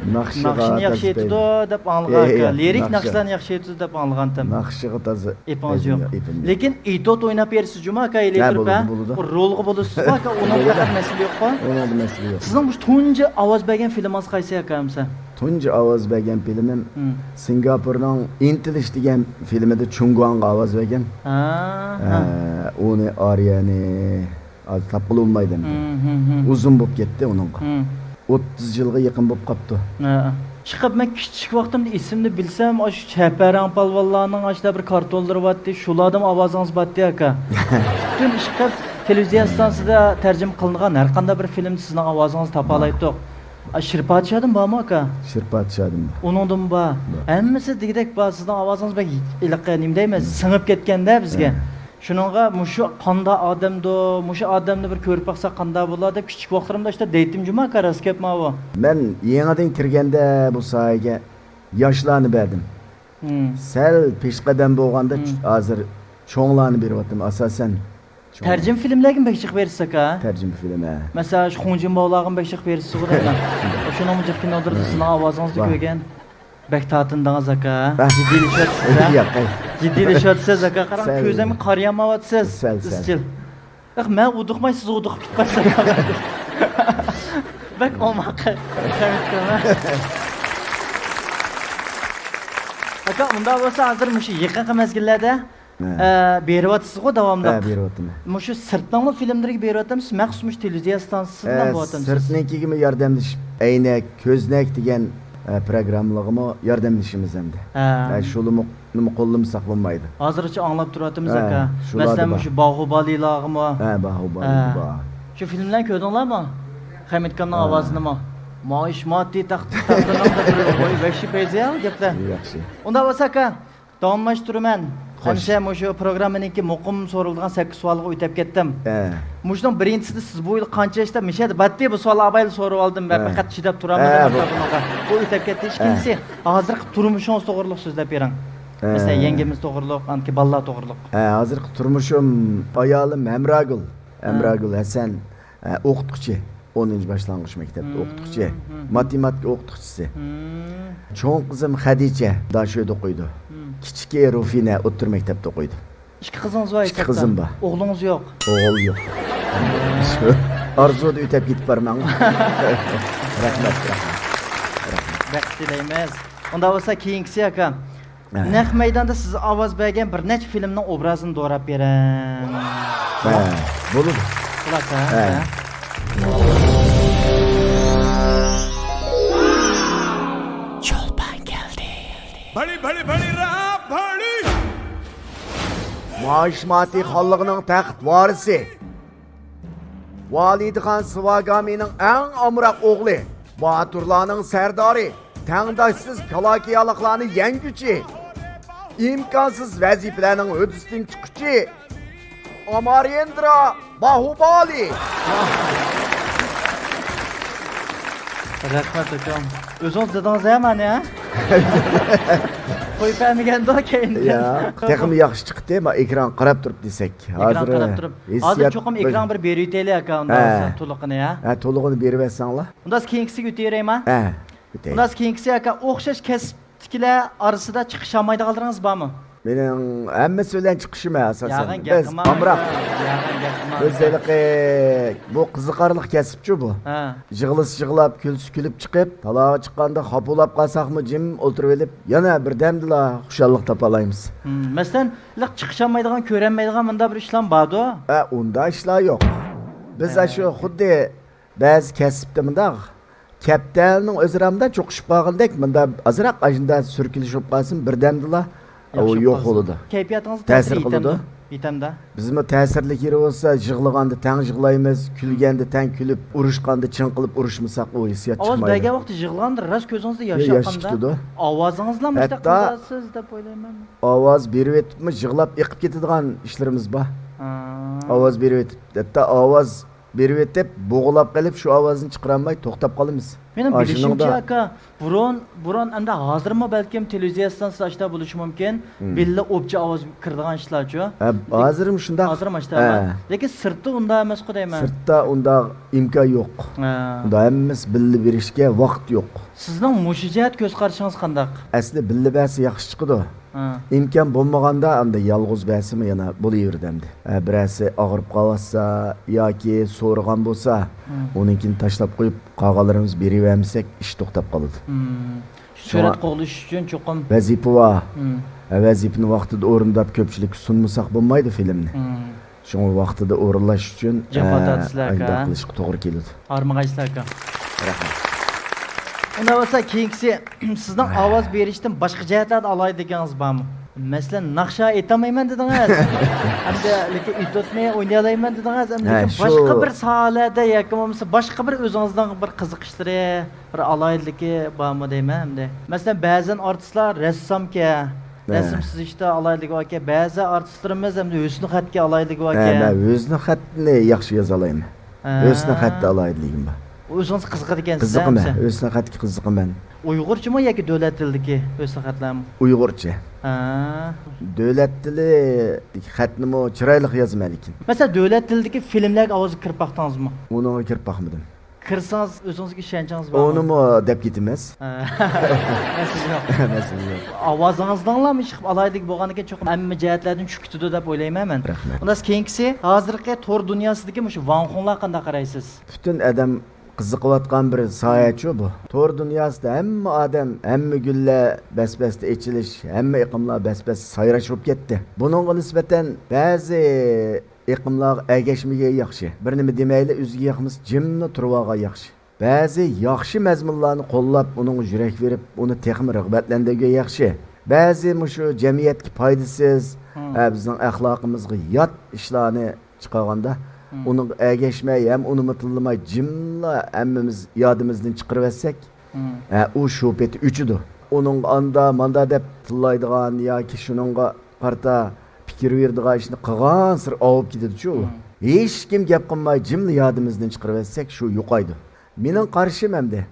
ناخشىغا ناخشىنى ياخشى ئېيتىدۇ دەپ ئاڭلىغان ئاكا. لىرىك ناخشىلارنى ياخشى ئېيتىدۇ دەپ ئاڭلىغانتىم. ناخشىغا تازا ئېپىڭىز يوق. لېكىن ئېتوت ئويناپ بېرىسىز جۇما ئاكا، ئېلىپ تۇرۇپ، ھە؟ بولىدۇ، بولىدۇ. رولغا بولىسىزمۇ ئاكا، ئۇنىڭ پەقەت مەسىلە يوققۇ. ئۇنىڭدا مەسىلە يوق. سىزنىڭ مۇشۇ تۇنجى ئاۋاز بەرگەن فىلىمىڭىز قايسى ئاكا ئەمسە؟ تۇنجى ئاۋاز بەرگەن فىلىمىم سىنگاپورنىڭ ئىنتىلىش دېگەن فىلىمىدا چۇڭگۇاڭغا ئاۋاز بەرگەن. ھە، ھە. ئۇنى ئارىيەنى ھازىر تاپقىلى بولمايدۇ ئەمدى. ھىم، ھىم، ھىم. ئۇزۇن بولۇپ كەتتى ئۇنىڭغا. ھىم. ئوتتۇز يىلغا يېقىن بولۇپ قاپتۇ. ھە. ئىشقىلىپ مەن كىچىك ۋاقتىمدا ئېسىمدە بىلسەم، ئاشۇ چەپەرەڭ پالۋانلارنىڭ ئاشۇنداق بىر كارتونلىرى بارتتى، شۇلاردىمۇ ئاۋازىڭىز بارتتى، ئاكا. پۈتۈن ئىشقىلىپ تېلېۋىزىيە ئىستانسىسىدا تەرجىمە قىلىنغان ھەر قانداق بىر فىلىمدە سىزنىڭ ئاۋازىڭىزنى تاپالايتتۇق. ئا، شىر پادىشادىن بارمۇ، ئاكا؟ شىر پادىشادىن بار. ئۇنىڭدىن بار. بار. ھەممىسى دېگۈدەك بار. سىزنىڭ ئاۋازىڭىز بەك ھېلىقى، نېمە دەيمەن، ھىم. سىڭىپ كەتكەندە بىزگە. ھە. شۇنىڭغا مۇشۇ قانداق ئادەمدۇ، مۇشۇ ئادەمنى بىر كۆرۈپ باقساق قانداق بولار دەپ كىچىك ۋاقىتلىرىمدا ئاشتا دەيتتىم جۇمۇ ئاكا، راست گەپمۇ بۇ؟ مەن يېڭىدىن كىرگەندە بۇ ساھەگە ياشلارنى بەردىم. ھىم. سەل پېشقەدەم بولغاندا ھىم. ھازىر چوڭلارنى بېرىۋاتىمەن ئاساسەن. چوڭ. تەرجىمە فىلىملەرگىمۇ بەك جىق بېرىسىز ئاكا؟ تەرجىمە فىلىم، ھە. مەسىلەن، شۇ خۇڭجىن باۋلارغىمۇ بەك جىق بېرىسىزغۇ دەيمەن. شۇنىڭمۇ جىق كىنولىرىدا سىزنىڭ ئاۋازىڭىزنى ۋاھ. كۆرگەن. بەك تارتىندىڭىز ئاكا. ھە؟ جىددىيلىشىۋاتىسىز ھە؟ ياق، ھەي. جىددىيلىشىۋاتىسىز ئاكا. قاراڭ، سەل. كۆزۈمگە قارىيالمايۋاتىسىز. سەل، سەل. ئىزچىل. ياق، مەن ھودۇقماي سىز ھودۇقۇپ كېتىپ قالساڭ. بەك ئوماق. ئاكا، ئۇنداق بولسا ھازىر مۇشۇ يېقىنقى مەزگىللەردە ھە. ئە، بېرىۋاتىسىزغۇ داۋاملىق. ھە، بېرىۋاتىمەن. مۇشۇ سىرتنىڭمۇ فىلىملىرىگە بېرىۋاتامسىز؟ مەخسۇس مۇشۇ تېلېۋىزىيە ئىستانسىسىدا ھە، بولۇۋاتامسىز؟ سىرتنىڭكىگىمۇ ياردەملىشىپ، ئەينەك، كۆزنەك دېگەن، ئە، پروگراممىلارغىمۇ ياردەملىشىمىز ئەمدى. ھە. ھە، شۇلىمۇ، نېمە قوللىمىساق بولمايدۇ. ھازىرغىچە ئاڭلاپ تۇرۇۋاتىمىز ھە، ئاكا. شۇلاردا مەسىلەن، بار. مۇشۇ باھۇبالىلارغىمۇ. ھە، باھۇبالى ھە. بار. شۇ فىلىملەرنى كۆردۈڭلارمۇ؟ خەمىتكامنىڭ ھە. ئاۋازىنىمۇ؟ مائىش ماتى تەخت-، تەختىنىڭ بىر ۋاي، ۋەھشىي پەيزى يا، گەپلەر. ياخشى. ئۇنداق بولسا ئاكا، داۋاملاشتۇرىمەن. خوش. ئەمىسە مۇشۇ پروگراممىنىڭكى مۇقىم سورىلىدىغان سەككىز سوئالغا ئۆتۈپ كەتتىم. ھە. مۇشۇنىڭ بىرىنچىسىدە سىز بۇ يىل قانچە ياشتا؟ مىشەدە باتتى بۇ سوئال ئاۋايلا سورىۋالدىم. مەن ھە. پەقەت چىداپ تۇرالمىدىم ھە، بۇ. بۇنىڭغا. بۇ ئۆتۈپ كەتتى. ھە. ئىككىنچىسى، ھازىرقى تۇرمۇشىڭىز توغرۇلۇق سۆزلەپ بېرىڭ. ھە. مەسىلەن، يەڭگىمىز توغرۇلۇق، ئاندىكى بالىلار توغرۇلۇق. ھە، ھازىرقى تۇرمۇشۇم، ئايالىم ھەمراگۈل. ھە. ھەمراگۈل ھەسەن، ھە، ئوقۇتقۇچى. ئونىنچى باشلانغۇچ مەكتەپتە مم، ئوقۇتقۇچى. مم. ماتېماتىكا ئوقۇتقۇچىسى. مم. چوڭ قىزىم خەدىچە داشۆدە ئوقۇيدۇ. مم. كىچىكى رۇفىنە ئوتتۇرا مەكتەپتە ئوقۇيدۇ. ئىككى قىزىڭىز بار ئىككى ھېسابتا؟ قىزىم بار. ئوغلىڭىز يوق؟ ئوغۇل يوق. ئارزۇدا ئۆتەپ كېتىپ بارماڭ. رەھمەت، رەھمەت. رەھمەت. بەخت تىلەيمىز. ئۇنداق بولسا كېيىنكىسى ئاكا. ھە. نەق مەيداندا سىز ئاۋاز بەرگەن بىر نەچچە فىلىمنىڭ ئوبرازىنى دوراپ بېرىڭ. ھە، بولىدۇ. بولاتتى، ھە؟ ھە. ھە. چولپان كەلدى. بەلى، بەلى، بەلى، را، بەلى. مائىشماتى خانلىقىنىڭ تەخت ۋارىسى. ۋالىدخان سىۋاگامىنىڭ ئەڭ ئامراق ئوغلى. باتۇرلارنىڭ سەردارى. تەڭداشسىز كالاكىيالىقلارنى يەڭگۈچى، ئىمكانسىز ۋەزىپىلەرنىڭ ھۆددىسىدىن چىققۇچى ئامارېندرا باھۇبالى. رەھمەت، ئاكام. ئۆزىڭىز دېدىڭىز ھە مانا؟ قويۇپ بەرمىگەندۇ كەينىدىن؟ ياق، تېخىمۇ ياخشى چىقتى، ما ئېكران قاراپ تۇرۇپ دېسەك. ئېكران ھازىر قاراپ تۇرۇپ. ھېسسىيات ھازىر چوقۇم بىر ئېكران بىر بېرىۋېتەيلى، ئاكا، ئۇنداق ھە. بولسا تولۇقىنى، ھە؟ ھە، تولۇقىنى بېرىۋەتسەڭلار. ئۇنداق كېيىنكىسىگە ئۆتۈۋېرەيما؟ ھە. ئۆتەي. ئۇنداق كېيىنكىسى ئاكا، ئوخشاش كەسىپتىكىلەر ئارىسىدا چىقىشالمايدىغانلىرىڭىز بارمۇ؟ مېنىڭ ھەممىسى بىلەن چىقىشىم ئاساسەن. ياغان گەپ بىز قىلماڭ. ئامراق. ياغان گەپ قىلماڭ. بىز ھېلىقى بۇ قىزىقارلىق كەسىپچۇ بۇ. ھە. يىغلىسا يىغلاپ، كۈلسە كۈلۈپ چىقىپ، تالاغا چىققاندا خاپىلاپ قالساقمۇ جىم ئولتۇرۇۋېلىپ، يەنە بىردەمدىلا خۇشاللىق تاپالايمىز. ھىم، مەسىلەن، لىق چىقىشالمايدىغان، كۆرەلمەيدىغان مۇنداق بىر ئىشلارمۇ باردۇ؟ ھە، ئۇنداق ئىشلار يوق. بىز ھە. ئاشۇ خۇددى بەزى كەسىپتە مۇنداق، كەپتەرنىڭ ئۆزرامدا چوقۇشۇپ قالغاندەك، مۇنداق ئازراق ئاشۇنداق سۈركىلىشىپ قالسىمۇ، بىردەمدىلا ئۇ ياخشى يوق بولىدۇ. كەيپىياتىڭىزغا تەسىر تەسىر قىلىدۇ. يېتەمدۇ؟ يېتەمدۇ؟ بىزمۇ تەسىرلىك يېرى بولسا، يىغلىغاندا تەڭ يىغلايمىز، كۈلگەندە تەڭ كۈلۈپ، ئۇرۇشقاندا چىڭقىلىپ ئۇرۇشمىساق، ئۇ ھېسسىيات ئاۋاز چىقمايدۇ. بەرگەن ۋاقىتتا يىغلىغاندا راست كۆزىڭىزدە ياش ياش ئاققاندا، چىقىدۇ. ئاۋازىڭىزلا مۇشۇنداق ھەتتا قىلدىسىز دەپ ئويلايمەن. ئاۋاز بېرىۋېتىپمۇ يىغلاپ ئېقىپ كېتىدىغان ئىشلىرىمىز بار. ھا. ئاۋاز بېرىۋېتىپ، ھەتتا ئاۋاز بېرىۋېتىپ، بوغۇلۇپ قېلىپ، شۇ ئاۋازنى چىقىرالماي توختاپ قالىمىز. مېنىڭ بىلىشىمچە، ئاكا، بۇرۇن، بۇرۇن ئەمدى ھازىرمۇ بەلكىم تېلېۋىزىيە ئىستانسىسى ئاشتا بولۇشى مۇمكىن، مم. بىللە ئوپچە ئاۋاز كىرىدىغان ئىشلارچۇ. ھە، لېكىن ھازىرمۇ شۇنداق. ھازىرمۇ ئاشتا ھە. لېكىن سىرتتا ئۇنداق ئەمەسقۇ دەيمەن. سىرتتا ئۇنداق ئىمكان يوق. ھە. ئۇنداق ھەممىسى بىللە بېرىشكە ۋاقىت يوق. سىزنىڭ مۇشۇ جەھەت كۆز قارىشىڭىز قانداق؟ ئەسلى بىللە بەرسە ياخشى چىقىدۇ. ھە. ئىمكان بولمىغاندا ئەمدى يالغۇز بەرسىمۇ يەنە بولۇۋېرىدۇ ئەمدى. ھە، بىرەرسى ئاغرىپ قالىۋاتسا ياكى سورىغان بولسا، ھە. ئۇنىڭكىنى تاشلاپ قويۇپ، قالغانلىرىمىز بېرىۋەرمىسەك ئىش توختاپ قالىدۇ. ھىم. شۇڭا شۆھرەت قوغلىشىش ئۈچۈن چوقۇم ۋەزىپە بار. ھىم. ھە، ۋەزىپىنى ۋاقتىدا ئورۇنداپ كۆپچىلىككە سۇنمىساق بولمايدۇ فىلىمنى. ھىم. شۇڭا ۋاقتىدا ئورۇنلاش ئۈچۈن، جاپا ئە، تارتىسىلەر ئاكا. ئايداق قىلىشقا توغرا كېلىدۇ. ھارمىغايسىلەر ئاكا. رەھمەت. ئۇنداق بولسا كېيىنكىسى، سىزنىڭ ئاۋاز بېرىشتىن باشقا جەھەتلەردە ئالاھىدىلىكىڭىز بارمۇ؟ مەسىلەن، ناخشا ئېيتالمايمەن دېدىڭىز. ھەمدە لېكىن ئېتوتنى ئوينىيالايمەن دېدىڭىز. ھەم ھە، لېكىن شۇ باشقا بىر ساھەلەردە ياكى بولمىسا باشقا بىر ئۆزىڭىزنىڭ بىر قىزىقىشلىرى، بىر ئالاھىدىلىكى بارمۇ دەيمەن ئەمدى. مەسىلەن، بەزەن ئارتىسلار رەسسامكەن، ھە. رەسىم سىزىشتا ئالاھىدىلىكى باركەن، بەزى ئارتىسلىرىمىز ئەمدى ھۆسنى خەتكە ئالاھىدىلىكى ھە، باركەن. مەن ھۆسنى خەتنى ياخشى يازالايمەن. ھە. ھۆسنى خەتتە ئالاھىدىلىكىم بار. ئۆزىڭىز قىزىقىدىكەنسىز، قىزىقىمەن، ھەممىسى. ھۆسنى خەتكە قىزىقىمەن. ئۇيغۇرچىمۇ ياكى دۆلەت تىلىدىكى ھۆسنى خەتلەرمۇ؟ ئۇيغۇرچە. ھە. دۆلەت تىلى خەتنىمۇ چىرايلىق يازىمەن لېكىن. مەسىلەن، دۆلەت تىلىدىكى فىلىملەرگە ئاۋازغا كىرىپ باقتىڭىزمۇ؟ ئۇنىڭغا كىرىپ باقمىدىم. كىرسىڭىز، ئۆزىڭىزگە ئىشەنچىڭىز بارمۇ؟ ئۇنىمۇ دەپ كېتىمىز. ھە. مەسىلە يوق. مەسىلە يوق. ئاۋازىڭىزنىڭلام ئىشقىلىپ ئالاھىدىلىكى بولغاندىكىن، چوقۇم ھەممە جەھەتلەردىن چۈشۈپ كېتىدۇ دەپ ئويلايمەن مەن. رەھمەت. ئۇنداق كېيىنكىسى، ھازىرقى تور دۇنياسىدىكى مۇشۇ ۋاڭخۇڭلارغا قانداق قارايسىز؟ پۈتۈن ئادەم قىزىقىۋاتقان بىر ساھەچۇ بۇ. تور دۇنياسىدا ھەممە ئادەم، ھەممە گۈللەر بەس-بەستە ئېچىلىش، ھەممە ئېقىملار بەس-بەستە سايراش بولۇپ كەتتى. بۇنىڭغا نىسبەتەن بەزى ئېقىملارغا ئەگەشمىگەن ياخشى. بىر نېمە دېمەيلى، ئۆزىگە ياقمىسا، جىملا تۇرۇۋالغان ياخشى. بەزى ياخشى مەزمۇنلارنى قوللاپ، ئۇنىڭغا يۈرەك بېرىپ، ئۇنى تېخىمۇ رىغبەتلەندۈرگەن ياخشى. بەزى مۇشۇ جەمئىيەتكە پايدىسىز، ھە، بىزنىڭ ئەخلاقىمىزغا يات ئىشلارنى چىقارغاندا، ئۇنىڭغا ئەگەشمەي ھەم ئۇنىمۇ تىللىماي، جىملا ھەممىمىز يادىمىزدىن چىقىرىۋەتسەك، ھە، ئۇ شۇ پېتى ئۆچىدۇ. ئۇنىڭغا ئاندا، ماندا دەپ تىللايدىغان ياكى شۇنىڭغا قارىتا پىكىر بېرىدىغان ئىشنى قىلغانسېرى ئاۋۇپ كېتىدۇچۇ ئۇ. ھېچكىم گەپ قىلماي، جىملا يادىمىزدىن چىقىرىۋەتسەك، شۇ يوقايدۇ. مېنىڭ قارىشىم ئەمدى.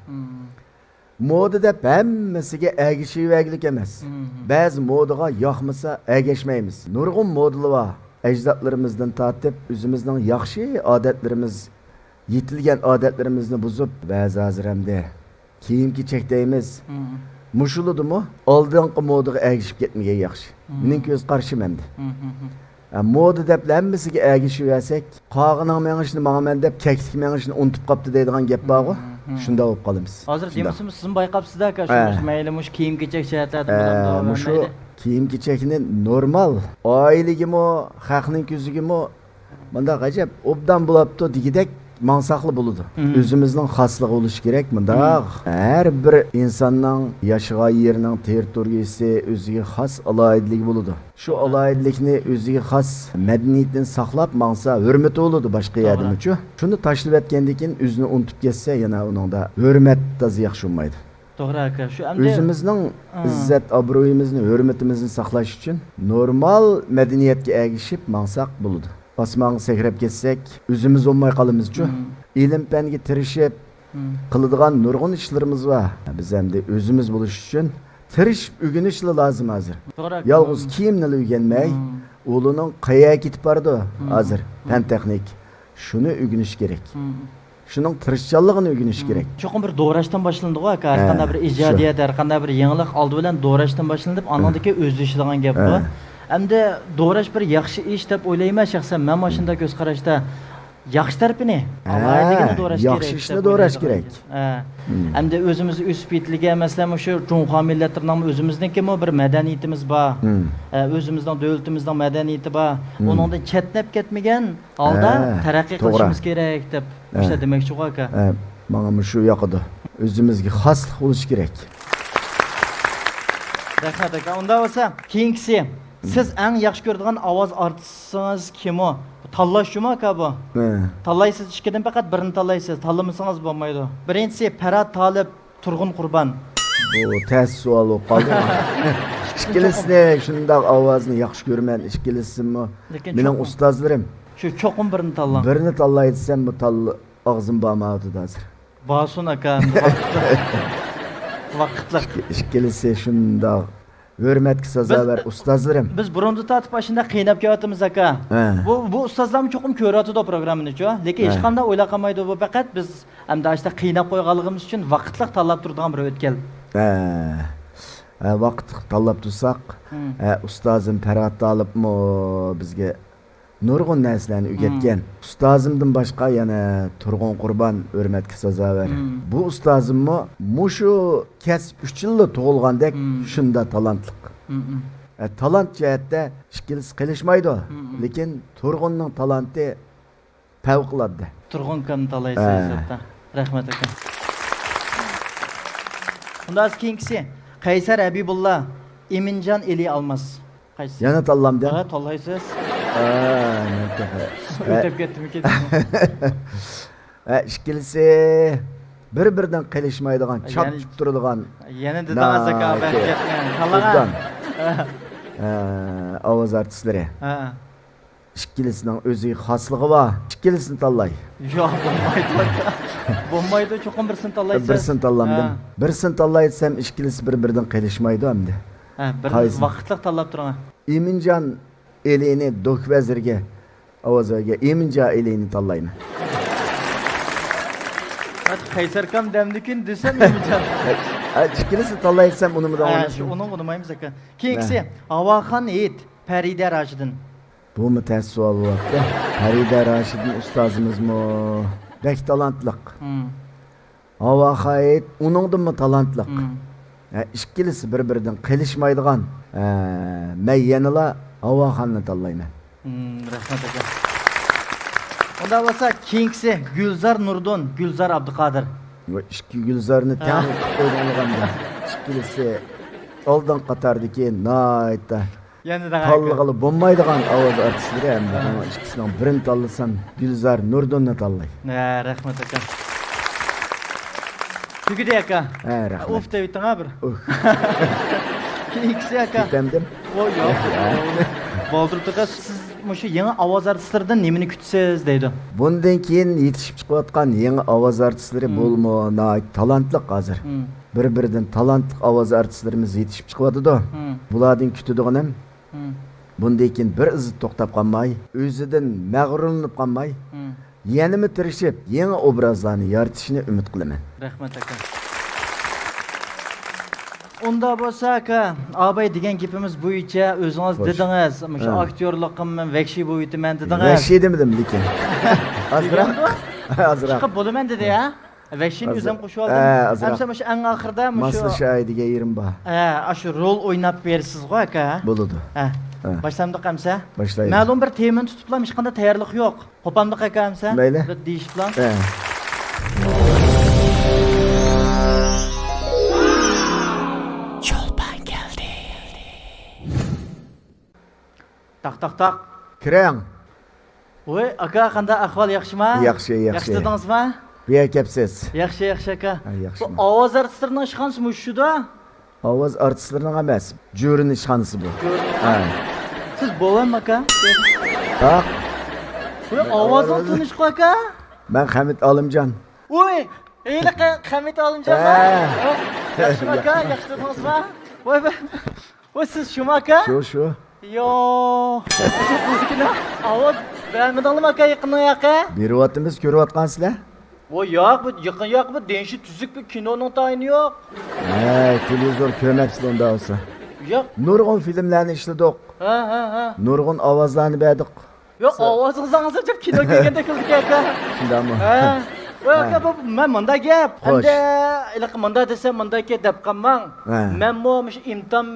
مودا دەپ ھەممىسىگە ئەگىشىۋەرگۈلۈك ئەمەس. بەزى مودىغا ياقمىسا ئەگەشمەيمىز. نۇرغۇن مودىلار بار. ئەجدادلىرىمىزدىن تارتىپ ئۆزىمىزنىڭ ياخشى ئادەتلىرىمىز، يېتىلگەن ئادەتلىرىمىزنى بۇزۇپ، بەزى ھازىر ئەمدى كىيىم-كېچەك دەيمىز. مۇشۇلىدىمۇ ئالدىنقى مودىغا ئەگىشىپ كەتمىگەن ياخشى. مېنىڭ كۆز قارىشىم ئەمدى. ھە، مودا دەپلا ھەممىسىگە ئەگىشىۋەرسەك، قاغىنىڭ مېڭىشىنى ماڭىمەن دەپ، كەكلىك مېڭىشىنى ئۇنتۇپ قاپتۇ دەيدىغان گەپ بارغۇ، شۇنداق بولۇپ قالىمىز. ھازىر دېمىسىمۇ سىزمۇ بايقاپسىز-دە، ئاكا، شۇ ھە. مۇشۇ مەيلى مۇشۇ كىيىم-كېچەك جەھەتلەردە ھە، بولامدۇ، مۇشۇ مەيلى. كىيىم-كېچەكنى نورمال، ئائىلىگىمۇ، خەقنىڭ كۆزىگىمۇ مۇنداق ئەجەب، ئوبدان بولاپتۇ دېگۈدەك ماڭساقلا بولىدۇ. ئۆزىمىزنىڭ خاسلىقى بولۇشى كېرەك. مۇنداق ھەر بىر ئىنساننىڭ ياشىغان يېرىنىڭ تېررىتورىيىسى، ئۆزىگە خاس ئالاھىدىلىكى بولىدۇ. شۇ ئالاھىدىلىكنى، ئۆزىگە خاس مەدەنىيىتىنى ساقلاپ ماڭسا، ھۆرمىتى بولىدۇ باشقا يەردىمۇچۇ. شۇنى تاشلىۋەتكەندىن كېيىن ئۆزىنى ئۇنتۇپ كەتسە، يەنە ئۇنىڭدا ھۆرمەت تازا ياخشى بولمايدۇ. توغرا، ئاكا. شۇ ئەمدى ئۆزىمىزنىڭ ئىززەت-ئابرۇيىمىزنى، ھۆرمىتىمىزنى ساقلاش ئۈچۈن نورمال مەدەنىيەتكە ئەگىشىپ ماڭساق بولىدۇ. ئاسمانغا سەكرەپ كەتسەك، ئۆزىمىز بولماي قالىمىزچۇ. ئىلىم-پەنگە تىرىشىپ قىلىدىغان نۇرغۇن ئىشلىرىمىز بار. بىز ئەمدى ئۆزىمىز بولۇش ئۈچۈن تىرىشىپ ئۆگىنىشلا لازىم ھازىر. توغرا، ئاكا. يالغۇز كىيىمنىلا ئۆگەنمەي، ئۇلارنىڭ قەيەرگە كېتىپ بارىدۇ ھازىر، پەن-تېخنىك. شۇنى ئۆگىنىش كېرەك. شۇنىڭ تىرىشچانلىقىنى ئۆگىنىش كېرەك. چوقۇم بىر دوراشتىن باشلىنىدىغۇ، ئاكا. ھەر قانداق بىر ئىجادىيەت، ھەر قانداق بىر يېڭىلىق ئالدى بىلەن دوراشتىن باشلىنىپ، ئاندىن كېيىن ئۆزلىشىدىغان گەپقۇ. ئەمدى دوراش بىر ياخشى ئىش دەپ ئويلايمەن شەخسەن. مەن مانا شۇنداق كۆز قاراشتا. ياخشى تەرىپىنى، ئالاھىدىلىكىنى دوراش كېرەك. ياخشى ئىشنى دوراش كېرەك. ھە. ئەمدى ئۆزىمىز ئۆسۈپ يېتىلگەن، مەسىلەن، مۇشۇ جۇڭخۇا مىللەتلىرىنىڭ ئۆزىمىزنىڭكىمۇ بىر مەدەنىيىتىمىز بار. ئە، ئۆزىمىزنىڭ دۆلىتىمىزنىڭ مەدەنىيىتى بار. ئۇنىڭدىن چەتنەپ كەتمىگەن ھالدا ھە، تەرەققىي توغرا. قىلىشىمىز كېرەك دەپ مۇشۇنداق دېمەكچىغۇ، ئاكا. ھە، ماڭا مۇشۇ ياقىدۇ. ئۆزىمىزگە خاسلىق بولۇشى كېرەك. رەھمەت، ئاكا. ئۇنداق بولسا، كېيىنكىسى. سىز ئەڭ ياخشى كۆرىدىغان ئاۋاز ئارتىسىڭىز كىمۇ؟ تاللاشچۇمۇ، ئاكا، بۇ؟ ھە. تاللايسىز، ئىككىدىن پەقەت بىرىنى تاللايسىز. تاللىمىسىڭىز بولمايدۇ. بىرىنچىسى، پەرھات تالىپ، تۇرغۇن قۇربان. بۇ تەس سوئال بولۇپ قالدى. ئىككىلىسىنى شۇنداق ئاۋازىنى ياخشى كۆرىمەن، ئىككىلىسىمۇ لېكىن مېنىڭ چوقۇم ئۇستازلىرىم. شۇ چوقۇم بىرىنى تاللاڭ. بىرنى تاللاي دېسەم، بۇ تاللا ئاغزىم بارمايۋاتىدۇ ھازىر. بارسۇن، ئاكا، ئەمدى ۋاقىتلىق. ۋاقىتلىق. ئىككى-، ئىككىلىسى شۇنداق ھۆرمەتكە سازاۋەر ئۇستازلىرىم. بىز بۇرۇندىن تارتىپ ئاشۇنداق قىيناپ كېلىۋاتىمىز، ئاكا. ھە. بۇ، بۇ ئۇستازلارمۇ چوقۇم كۆرۈۋاتىدۇ پروگراممىنىچۇ. لېكىن ھە. ھېچقانداق ئويلاپ قالمايدۇ. بۇ پەقەت بىز ئەمدى ئاشۇنداق قىيناپ قويغانلىقىمىز ئۈچۈن ۋاقىتلىق تاللاپ تۇرىدىغان بىر ئۆتكەل. ھە. ھە، ۋاقىتلىق تاللاپ تۇرساق، ھە، ئۇستازىم پەرھات تالىپمۇ بىزگە نۇرغۇن نەرسىلەرنى ئۆگەتكەن. ئۇستازىمدىن باشقا يەنە تۇرغۇن قۇربان ھۆرمەتكە سازاۋەر. بۇ ئۇستازىممۇ مۇشۇ كەسىپ ئۈچۈنلا تۇغۇلغاندەك شۇنداق تالانتلىق. ئە، تالانت جەھەتتە ئىككىلىسى قېلىشمايدۇ. لېكىن تۇرغۇننىڭ تالانتى پەۋقۇلئاددە. تۇرغۇن ئاكامنى تاللايسىز، ھە. ھېسابتا. رەھمەت ئاكا. ئۇنداق كېيىنكىسى. قەيسەر ھەبىبۇللا، ئىمىنجان ئېلى ئالماس. قايسى؟ يەنە تاللامدىم. ھە، تاللايسىز. ھە، مەن تېخى. ئۆتۈپ كەتتىمىكىن؟ ھە، ئىككىلىسى بىر-بىرىدىن قېلىشمايدىغان، يەنە، چاپچىپ تۇرىدىغان. يەنە دېدىڭىز ئاكا، ناھايىتى بەك گەپنى. تاللاڭا. ئوبدان. ھە، ئاۋاز ئارتىسلىرى. ھە. ئىككىلىسىنىڭ ئۆزىگە خاسلىقى بار. ئىككىلىسىنى تاللاي. ياق، بولمايدۇ. بولمايدۇ، چوقۇم بىرسىنى تاللايسىز. بىرسىنى تاللامدىم. ھە. بىرسىنى تاللاي دېسەم، ئىككىلىسى بىر-بىرىدىن قېلىشمايدۇ ئەمدى. ھە، بىر قايسىنى؟ ۋاقىتلىق تاللاپ تۇرۇڭ. ئىمىنجان ئېلىنى دوك ۋەزىرگە ئاۋاز بەرگەن. ئىمىنجان ئېلىنى تاللايمەن. قەيسەركام دەمدىكىن دېسەم ئىمىنجان. ھە، ئىككىلىسىنى تاللاي دېسەم ئۇنىمىدى. ھە، ئۇنىمىدى. شۇ ئۇنىڭ ئۇنىمايمىز ئاكا. كېيىنكىسى، ھە. ھاۋاخان ھېيت. پەرىدە راشىدىن. بۇمۇ تەس سوئال بولۇپتۇ. پەرىدە راشىدىن ئۇستازىمىزمۇ بەك تالانتلىق. ھىم. ھاۋا خايىت ئۇنىڭدىنمۇ تالانتلىق. ھىم. ھە، ئىككىلىسى بىر-بىرىدىن قېلىشمايدىغان. ھە، مەن يەنىلا ھاۋاخاننى تاللايمەن. ھىم، رەھمەت ئاكا. ئۇنداق بولسا كېيىنكىسى گۈلزار نۇردىن، گۈلزار ئابدۇقادىر. ۋە ئىككى گۈلزارنى ھە. تەڭ قىلىپ قويغانلىغاندا ئىككىلىسى ئالدىنقى قاتاردىكى ناھايىتى يەنە دەڭ ئاكا. تاللىغىلى بولمايدىغان ئاۋاز ئارتىسلىرى ھەمدە ھە. ئۇنىڭ ئىككىسىنىڭ بىرىنى تاللىسام، گۈلزار نۇردۇننى تاللاي. ھە، رەھمەت ئاكا. تۈگىدى ئاكا. ھە، رەھمەت. ئۇف دەۋېتىڭ ھە بىر. ئۇھ. كېيىنكىسى ئاكا. كېتەمدىم؟ ئو، ياق. ھە. بالدۇر تۇرغاچ، سىز مۇشۇ يېڭى ئاۋاز ئارتىسلىرىدىن نېمىنى كۈتىسىز دەيدۇ. بۇندىن كېيىن يېتىشىپ چىقىۋاتقان يېڭى ئاۋاز ئارتىسلىرى ھىم. بولىمۇ ناھايىتى تالانتلىق ھازىر. ھىم. بىر-بىرىدىن تالانتلىق ئاۋاز ئارتىسلىرىمىز يېتىشىپ چىقىۋاتىدۇ. ھىم. بۇلاردىن كۈتىدىغىنىم ھىم. بۇندىن كېيىن بىر ئىزدا توختاپ قالماي، ئۆزىدىن مەغرۇرلىنىپ قالماي، ھىم. يەنىمۇ تىرىشىپ، يېڭى ئوبرازلارنى يارىتىشىنى ئۈمىد قىلىمەن. رەھمەت ئاكا. ئۇنداق بولسا ئاكا، ئاباي دېگەن گېپىمىز بويىچە ئۆزىڭىز خوش. دېدىڭىز، مۇشۇ ھە. ئاكتيورلۇقۇم مەن ۋەھشىي بويىتىمەن دېدىڭىز. ۋەھشىي دېمىدىم، لېكىن ئازراق، دېگەندۇ؟ ئازراق. چىقىپ بولىمەن دېدى ھە؟ ۋەھشىينى ئۆزۈم قوشۇۋالدىم. ھە، ئازراق. ئەمسە مۇشۇ ئەڭ ئاخىرىدا مۇشۇ ماسلىشاي دېگەن يېرىم بار. ھە، ئاشۇ رول ئويناپ بېرىسىزغۇ ئاكا. بولىدۇ. ھە. ھە. باشلامدۇق ئەمسە؟ باشلايلى. مەلۇم بىر تېمىنى تۇتۇپلا ھېچقانداق تەييارلىق يوق. قوپامدۇق ئاكا ئەمسە؟ مەيلى. بىر دېيىشىپلا. ھە. چولپان كەلدى. تاق، تاق، تاق. كىرىڭ. ۋوي، ئاكا، قانداق ئەھۋال، ياخشىما؟ ياخشى، ياخشى. ياخشى تۇردىڭىزما؟ بۇ يەرگە كەپسىز. ياخشى، ياخشى، ئاكا. ھە، ياخشىما. بۇ ئاۋاز ئارتىسلىرىنىڭ ئىشخانىسى مۇشۇدا؟ ئاۋاز ئارتىسلىرىنىڭ ئەمەس، جۆرىنىڭ ئىشخانىسى بۇ. جۆرىنىڭ. ھە. سىز بوۋام، ئاكا؟ ياق. ۋوي، ئاۋازىڭىز تونۇشقۇ، ئاكا. مەن خەمىت ئالىمجان. ۋوي، ھېلىقى خەمىت ئالىمجانما؟ ھە. ۋوي، ياخشىما، ئاكا؟ ياخشى تۇردىڭىزما؟ ۋوي، ۋوي. ۋوي، سىز شۇمۇ ئاكا؟ شۇ، شۇ. يوق. ئاۋاز بەرمىدىڭلىمۇ ئاكا يېقىننىڭ ياقى؟ بېرىۋاتىمىز، كۆرۈۋاتقانسىلەر. ۋوي، ياق، بۇ يېقىن ياق، بۇ دېڭىشى تۈزۈك بىر كىنونىڭ تايىنى يوق. ھەي، تېلېۋىزور كۆرمەپسىلەر ئۇنداق بولسا. ياق. نۇرغۇن فىلىملەرنى ئىشلىدۇق. ھە، ھە، ھە. نۇرغۇن ئاۋازلارنى بەردۇق. ياق، سا- ئاۋازىڭىز ئاڭلىسا جىق كىنو كۆرگەندەك قىلدىكەن ئاكا. شۇنداقمۇ؟ ھە. ۋاي ھە. ئاكا، بۇ مەن مۇنداق گەپ. خوش. ئەمدى ھېلىقى مۇنداق دېسەم مۇنداق گەپ دەپ قالماڭ. ھە. مەنمۇ مۇشۇ ئىمتىھان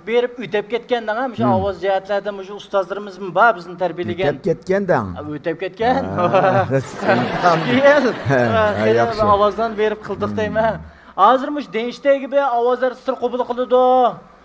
بېرىپ ئۆتەپ كەتكەن دەڭ، مۇشۇ ھىم. ئاۋاز جەھەتلەردە مۇشۇ ئۇستازلىرىمىزمۇ بار بىزنى تەربىيەلىگەن. ئۆتەپ كەتكەن دەڭ. ئۆتەپ كەتكەن. ھە، ئىمتىھان. ئىككى يىل. ھە، ھە، ھە، ياخشى. ئاۋازلارنى بېرىپ قىلدۇق ھىم. دەيمەن. ھازىر مۇشۇ دېڭىشتەگى بىر ئاۋاز ئارتىسلىرى قوبۇل قىلىدۇ.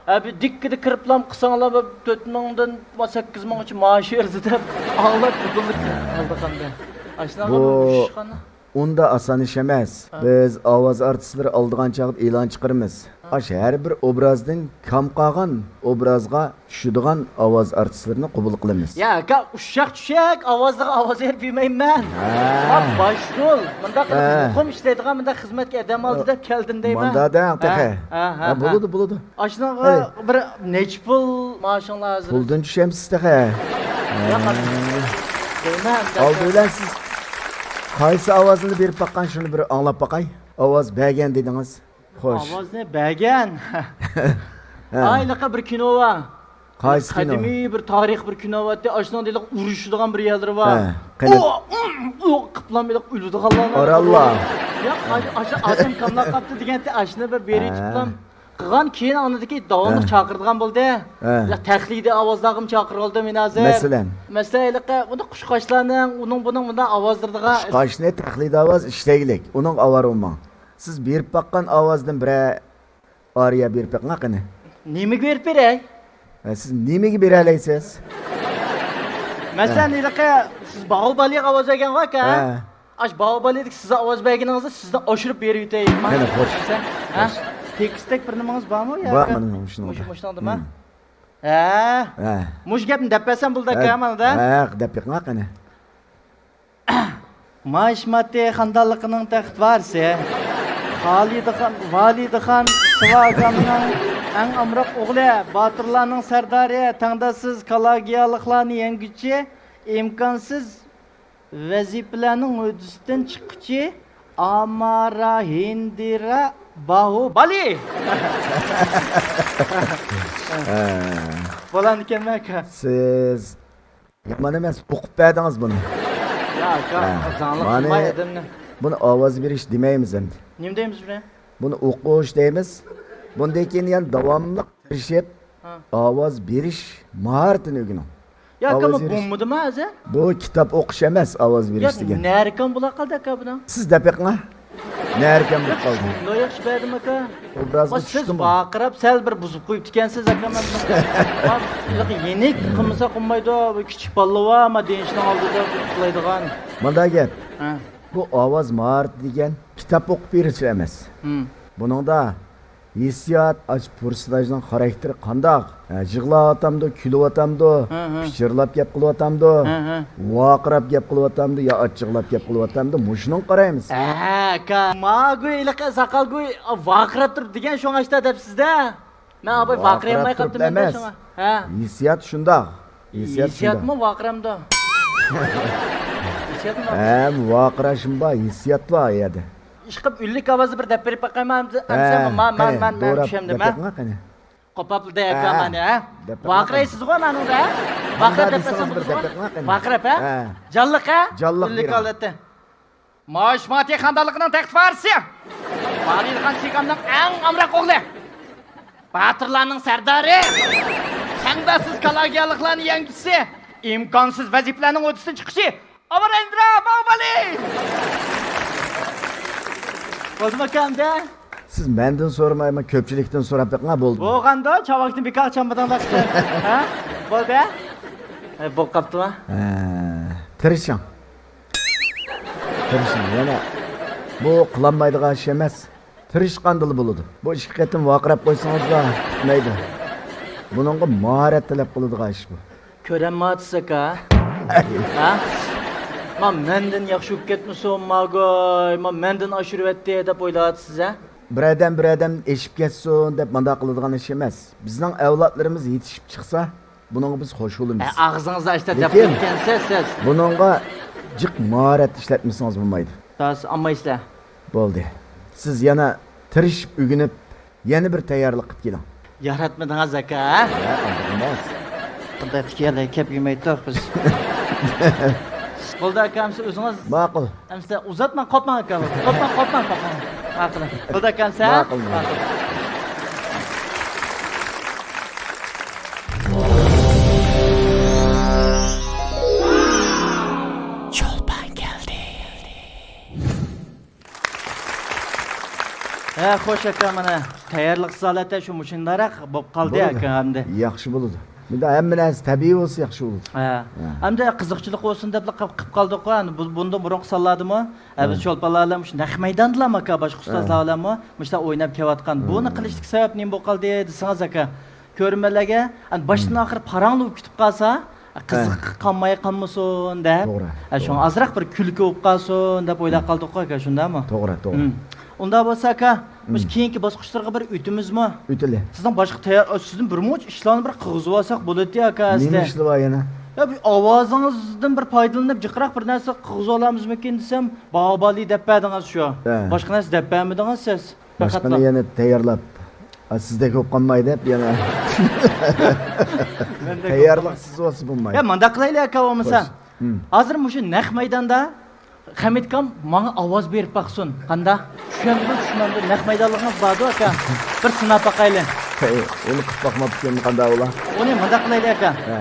ھە، بىر دىككىدە كىرىپلام قىلساڭلار، بىر تۆت مىڭدىن سەككىز مىڭغىچە مائاش بېرىدۇ دەپ ئاڭلاپ، بۇدۇللۇق قىلدى قانداق. ئاشۇنداق بۇ بىر ئۇششۇقخانا. ئۇنداق ئاسان ئىش ئەمەس. ھە. بىز ئاۋاز ئارتىسلىرى ئالىدىغان چاغدا ئېلان چىقىرىمىز. ھە. ئاشۇ ھەر بىر ئوبرازدىن كام قالغان ئوبرازغا چۈشىدىغان ئاۋاز ئارتىسلىرىنى قوبۇل قىلىمىز. يا ئاكا، ئۇششاق چۈشەك ئاۋازلىرىغا ئاۋاز بېرىپ يۈرمەيمەن. ھە. ھە، باش رول. مۇنداق قىلىپ ھە. مۇقىم ئىشلەيدىغان مۇنداق خىزمەتكە ئادەم ئالدى دە-، دەپ كەلدىم دەيمەن. ماندا دەڭ تېخى. ھە، ھە، ھە، ھە، ھە. بولىدۇ، بولىدۇ. ئاشۇنىڭغا ھەي. بىر نەچچە پۇل مائاشىڭلار ھازىر؟ پۇلدىن چۈشەمسىز تېخى. ياق، ھە. دەيمەن، ئالدى بىلەن سىز قايسى ئاۋازنى بېرىپ باققان، شۇنى بىر ئاڭلاپ باقاي. ئاۋاز بەرگەن دېدىڭىز. خوش. ئاۋازنى بەرگەن. ھە. ھېلىقى بىر كىنو بار. قايسى كىنو؟ قەدىمىي بىر تارىخ بىر كىنو بارتتى. ئاشۇنىڭ دېلىق ئۇرۇشىدىغان بىر يەرلىرى بار. ھە، قېنى؟ ئۇ، ئۇ، قىپلام ھېلىق ئۆلىدىغانلارنى. ئاراللا. ياق، ئاشۇ ئادەم كاملاپ قاپتۇ دېگەنتى، ئاشۇنى بىر بېرىچ ھە. قىپلام. قىلغان، كېيىن ئاندىكى داۋاملىق ھە. چاقىرىدىغان بولدى. ھە. يا تەقلىدىي ئاۋازلارغىمۇ چاقىرىۋالدى مېنى ھازىر. مەسىلەن؟ مەسىلەن، ھېلىقى بۇنى قۇشقاچلارنىڭ، ئۇنىڭ بۇنىڭ بۇنداق ئاۋازلىرىدىغان. قۇشقاچنى تەقلىدىي ئاۋاز ئىشلەيلىك. ئۇنىڭغا ئاۋارە بولماڭ. سىز بېرىپ باققان ئاۋازدىن بىرەر ئارىيە بېرىپ بېقىڭا قېنى. نېمىگە بېرىپ بېرەي؟ ھە، سىز نېمىگە بېرەلەيسىز؟ مەسىلەن، ھە. ھېلىقى سىز باھۇبالىغا ئاۋاز بەرگەنغۇ ئاكا؟ ھە. ئاش باھۇبالىدىكى سىز ئاۋاز بەرگىنىڭىزنى سىزدىن ئاشۇرۇپ بېرىۋېتەي. قېنى، خوش. ھە؟ خوش. تېكىستتەك بىر نېمىڭىز بارمۇ يا؟ بار، مانا مۇشۇنىڭدا. مۇشۇ، مۇشۇنىڭدىما؟ ھە. ھە. ھە. مۇشۇ گەپنى دەپ بەرسەم بولىدۇ ئاكا، مانا-دە. ھە، دەپ بېقىڭا قېنى. ماشماتى خاندانلىقىنىڭ تەخت ۋارىسى، خالىدىخان، ۋالىدىخان سىۋاگامنىڭ ئەڭ ئامراق ئوغلى، باتۇرلارنىڭ سەردارى، تەڭداشسىز كالاگىيالىقلارنى يەڭگۈچى، ئىمكانسىز ۋەزىپىلەرنىڭ ھۆددىسىدىن چىققۇچى، ئامارا ھىندىرا باھۇبالى. بولامدىكەنمەن ئاكا؟ سىز يامان ئەمەس، ئوقۇپ بەردىڭىز بۇنى. يا، ئاكا، ھە، زاڭلىق مانا قىلماي ئادەمنى. بۇنى ئاۋاز بېرىش دېمەيمىز ئەمدى. نېمە دەيمىز بۇنى؟ بۇنى ئوقۇش دەيمىز. بۇندىن كېيىن يەنە داۋاملىق تىرىشىپ، ھە. ئاۋاز بېرىش ماھارىتىنى ئۆگىنىڭ. يا، ئاكا، ئاۋاز بېرىش. بولمىدىمۇ ھازىر؟ بۇ كىتاب ئوقۇش ئەمەس، ئاۋاز بېرىش دېگەن. نەركان بولا قالدى، ئاكا، بۇنىڭ. سىز دەپ بېقىڭا. نەركەن بولۇپ قالدى. شۇنداق ياخشى بەردىم، ئاكا. ئوبرازغا چۈشتىمۇ؟ سىز ۋارقىراپ سەل بىر بۇزۇپ قويۇپتىكەنسىز، ئاكا، مەن. يېنىك قىلمىسا قىلمايدۇ، بۇ كىچىك بالىلار ما دېيىشنىڭ ئالدىدا قىلايدىغان. مۇنداق گەپ. ھە. بۇ ئاۋاز ماھارىتى دېگەن كىتاب ئوقۇپ بېرىش ئەمەس. ھىم. بۇنىڭدا ھېسسىيات، ئاش پېرسوناژنىڭ خاراكتېرى قانداق؟ ھە، يىغلاۋاتامدۇ، كۈلۈۋاتامدۇ، ھە، ھە. پىچىرلاپ گەپ قىلىۋاتامدۇ، ھە، ھە. ۋارقىراپ گەپ قىلىۋاتامدۇ يا ئاچچىقلاپ گەپ قىلىۋاتامدۇ، مۇشۇنىڭغا قارايمىز. ھە، ئاكا. ماگۇ ھېلىقى ساقالگۇ ۋارقىراپ تۇرۇپ دېگەن شۇڭا ئاشتا دەپسىز-دە. مەن ئاباي ۋارقىرايالماي قاپتىمەن-دە شۇڭا. ھە. ھېسسىيات شۇنداق. ھېسسىيات شۇنداق. ھېسسىياتمۇ ۋارقىرامدۇ؟ ھېسسىياتمۇ ۋارقىرامدۇ؟ ھەم ۋارقىراشمۇ بار، ھېسسىيات بار ئۇ يەردە. ئىشقىلىپ ئۈنلۈك ئاۋازدا بىر دەپ بېرىپ باقايمۇ؟ ھە، ئەمسە ما-، ما-، قېنى، مەن، مەن دوراپ چۈشەمدىم، دەپ ھە؟ بېقىڭا قېنى. قوپاپلا-دە، ھە، ئاكا، مانا، ھە؟ دەپ بېقىڭا قېنى. ۋارقىرايسىزغۇ مانىڭدا، ھە؟ ۋارقىراپ دەپ بېقىڭا قېنى. ۋارقىراپ، ھە؟ ھە. جانلىق، ھە؟ جانلىق ئۈنلۈك بېرىڭ. ھالەتتە. ماشماتى خاندانلىقىنىڭ تەخت ۋارىسى، ۋالىدخان سىگامنىڭ ئەڭ ئامراق ئوغلى، باتۇرلارنىڭ سەردارى، تەڭداشسىز كالاگىيالىقلارنى يەڭگۈچىسى، ئىمكانسىز ۋەزىپىلەرنىڭ ھۆددىسىدىن چىققۇچى، ئامارا ھىندىرا باھۇبالى! بولدىمۇ ئاكا ئەمدى؟ سىز مەندىن سورىمايمۇ، كۆپچىلىكتىن سوراپ بېقىڭا، بولدى. بولغاندا چاۋاكنى بىكار چالمىدىڭلار ئىكەن. ھە؟ بولدى. ھە، بولۇپ قاپتۇما؟ ھە، تىرىشىڭ. تىرىشىڭ. يەنە بۇ قىلالمايدىغان ئىش ئەمەس. تىرىشقاندىلا بولىدۇ. بۇ ئىككى قېتىم ۋارقىراپ قويسىڭىزلا پۈتمەيدۇ. بۇنىڭغا ماھارەت تەلەپ قىلىدىغان ئىش بۇ. كۆرەلمەيۋاتىسىز ئاكا. ھە؟ ما مەندىن ياخشى بولۇپ كەتمىسۇن، ماگۇي، ما مەندىن ئاشۇرۇۋەتتى دەپ ئويلاۋاتىسىز، ھە؟ بىر ئادەم بىر ئادەمدىن ئېشىپ كەتسۇن دەپ مانداق قىلىدىغان ئىش ئەمەس. بىزنىڭ ئەۋلادلىرىمىز يېتىشىپ چىقسا، بۇنىڭغا بىز خوش بولىمىز. ھە، ئاغزىڭىزدا ئاشتا دەپ لېكىن قويۇپكەنسىز سىز. بۇنىڭغا جىق ماھارەت ئىشلەتمىسىڭىز بولمايدۇ. داس، ئالمايسىلەر. بولدى. سىز يەنە تىرىشىپ ئۆگىنىپ، يەنە بىر تەييارلىق قىلىپ كېلىڭ. ياراتمىدىڭىز ئاكا، ھە؟ ھە، ئانداق ئەمەس. بۇنداق تىكەنلەر كەپ يېمەيتتۇق بىز. بولدى ئاكا، ئەمسە ئۆزىڭىز. ماقۇل. ئەمسە ئۇزاتماڭ، قوپماڭ ئاكا. قوپماڭ، قوپماڭ، قوپماڭ. ماقۇل. بولدى ئاكا، ئەمسە. ماقۇل، ماقۇل. چولپان كەلدى. ھە، خوش ئاكا، مانا تەييارلىقسىز ھالەتتە شۇ مۇشۇنداقراق بولۇپ قالدى ئاكا ئەمدى. ياخشى بولىدۇ. بۇنداق ھەممە نەرسە تەبىئىي بولسا ياخشى بولىدۇ. ھە. ھە. ئەمدى قىزىقچىلىق بولسۇن دەپلا قىپ، قىپ قالدۇققۇ. ئەمدى بۇ، بۇندىن بۇرۇنقى سانلاردىمۇ، ھە، بىز چولپانلار بىلەن مۇشۇ نەق مەيداندىلا ئاكا، باشقا ئۇستازلار بىلەنمۇ مۇشۇنداق ئويناپ كېلىۋاتقان. بۇنى قىلىشتىكى سەۋەب نېمە بولۇپ قالدى دېسىڭىز ئاكا، كۆرۈرمەنلەرگە، ئەمدى باشتىن ئاخىر پاراڭلىق بولۇپ كېتىپ قالسا، قىزىق قالماي قالمىسۇن دەپ، توغرا، ھە، شۇڭا توغرا. ئازراق بىر كۈلكە بولۇپ قالسۇن دەپ ئويلاپ قالدۇققۇ ئاكا، شۇنداقمۇ؟ توغرا، توغرا. ھىم. ئۇنداق بولسا ئاكا، مۇشۇ كېيىنكى باسقۇچلارغا بىر ئۆتىمىزمۇ؟ ئۆتىلى. سىزنىڭ باشقا تەييار، سىزدىن بىر مۇنچە ئىشلارنى بىر قىلغۇزۇۋالساق بولاتتى ئاكا، ئەسلى. نېمە ئىشلار بار يەنە؟ يا، بۇ ئاۋازىڭىزدىن بىر پايدىلىنىپ جىقراق بىر نەرسە قىلغۇزۇۋالامىزمىكىن دېسەم، باھۇبالى دەپ بەردىڭىز شۇ. ھە. باشقا نەرسە دەپ بەرمىدىڭىز سىز. باشقىنى يەنە تەييارلاپ، ئا، سىزدەك بولۇپ قالماي دەپ يەنە. مەندەك تەييارلىق سىز بولسا بولمايدۇ. يا، مانداق قىلايلى ئاكا، بولمىسا. خوش. ھىم. ھازىر مۇشۇ نەق مەيداندا خەمىتكام ماڭا ئاۋاز بېرىپ باقسۇن. قانداق؟ چۈشەندىمۇ، چۈشىنەمدۇ؟ نەق مەيدانلىقىڭىز باردۇ، ئاكا. بىر سىناپ باقايلى. ھەي، ئۇنى قىلىپ باقماپتىكەن، قانداق بولا؟ ئۇنى مۇنداق قىلايلى، ئاكا. ھە.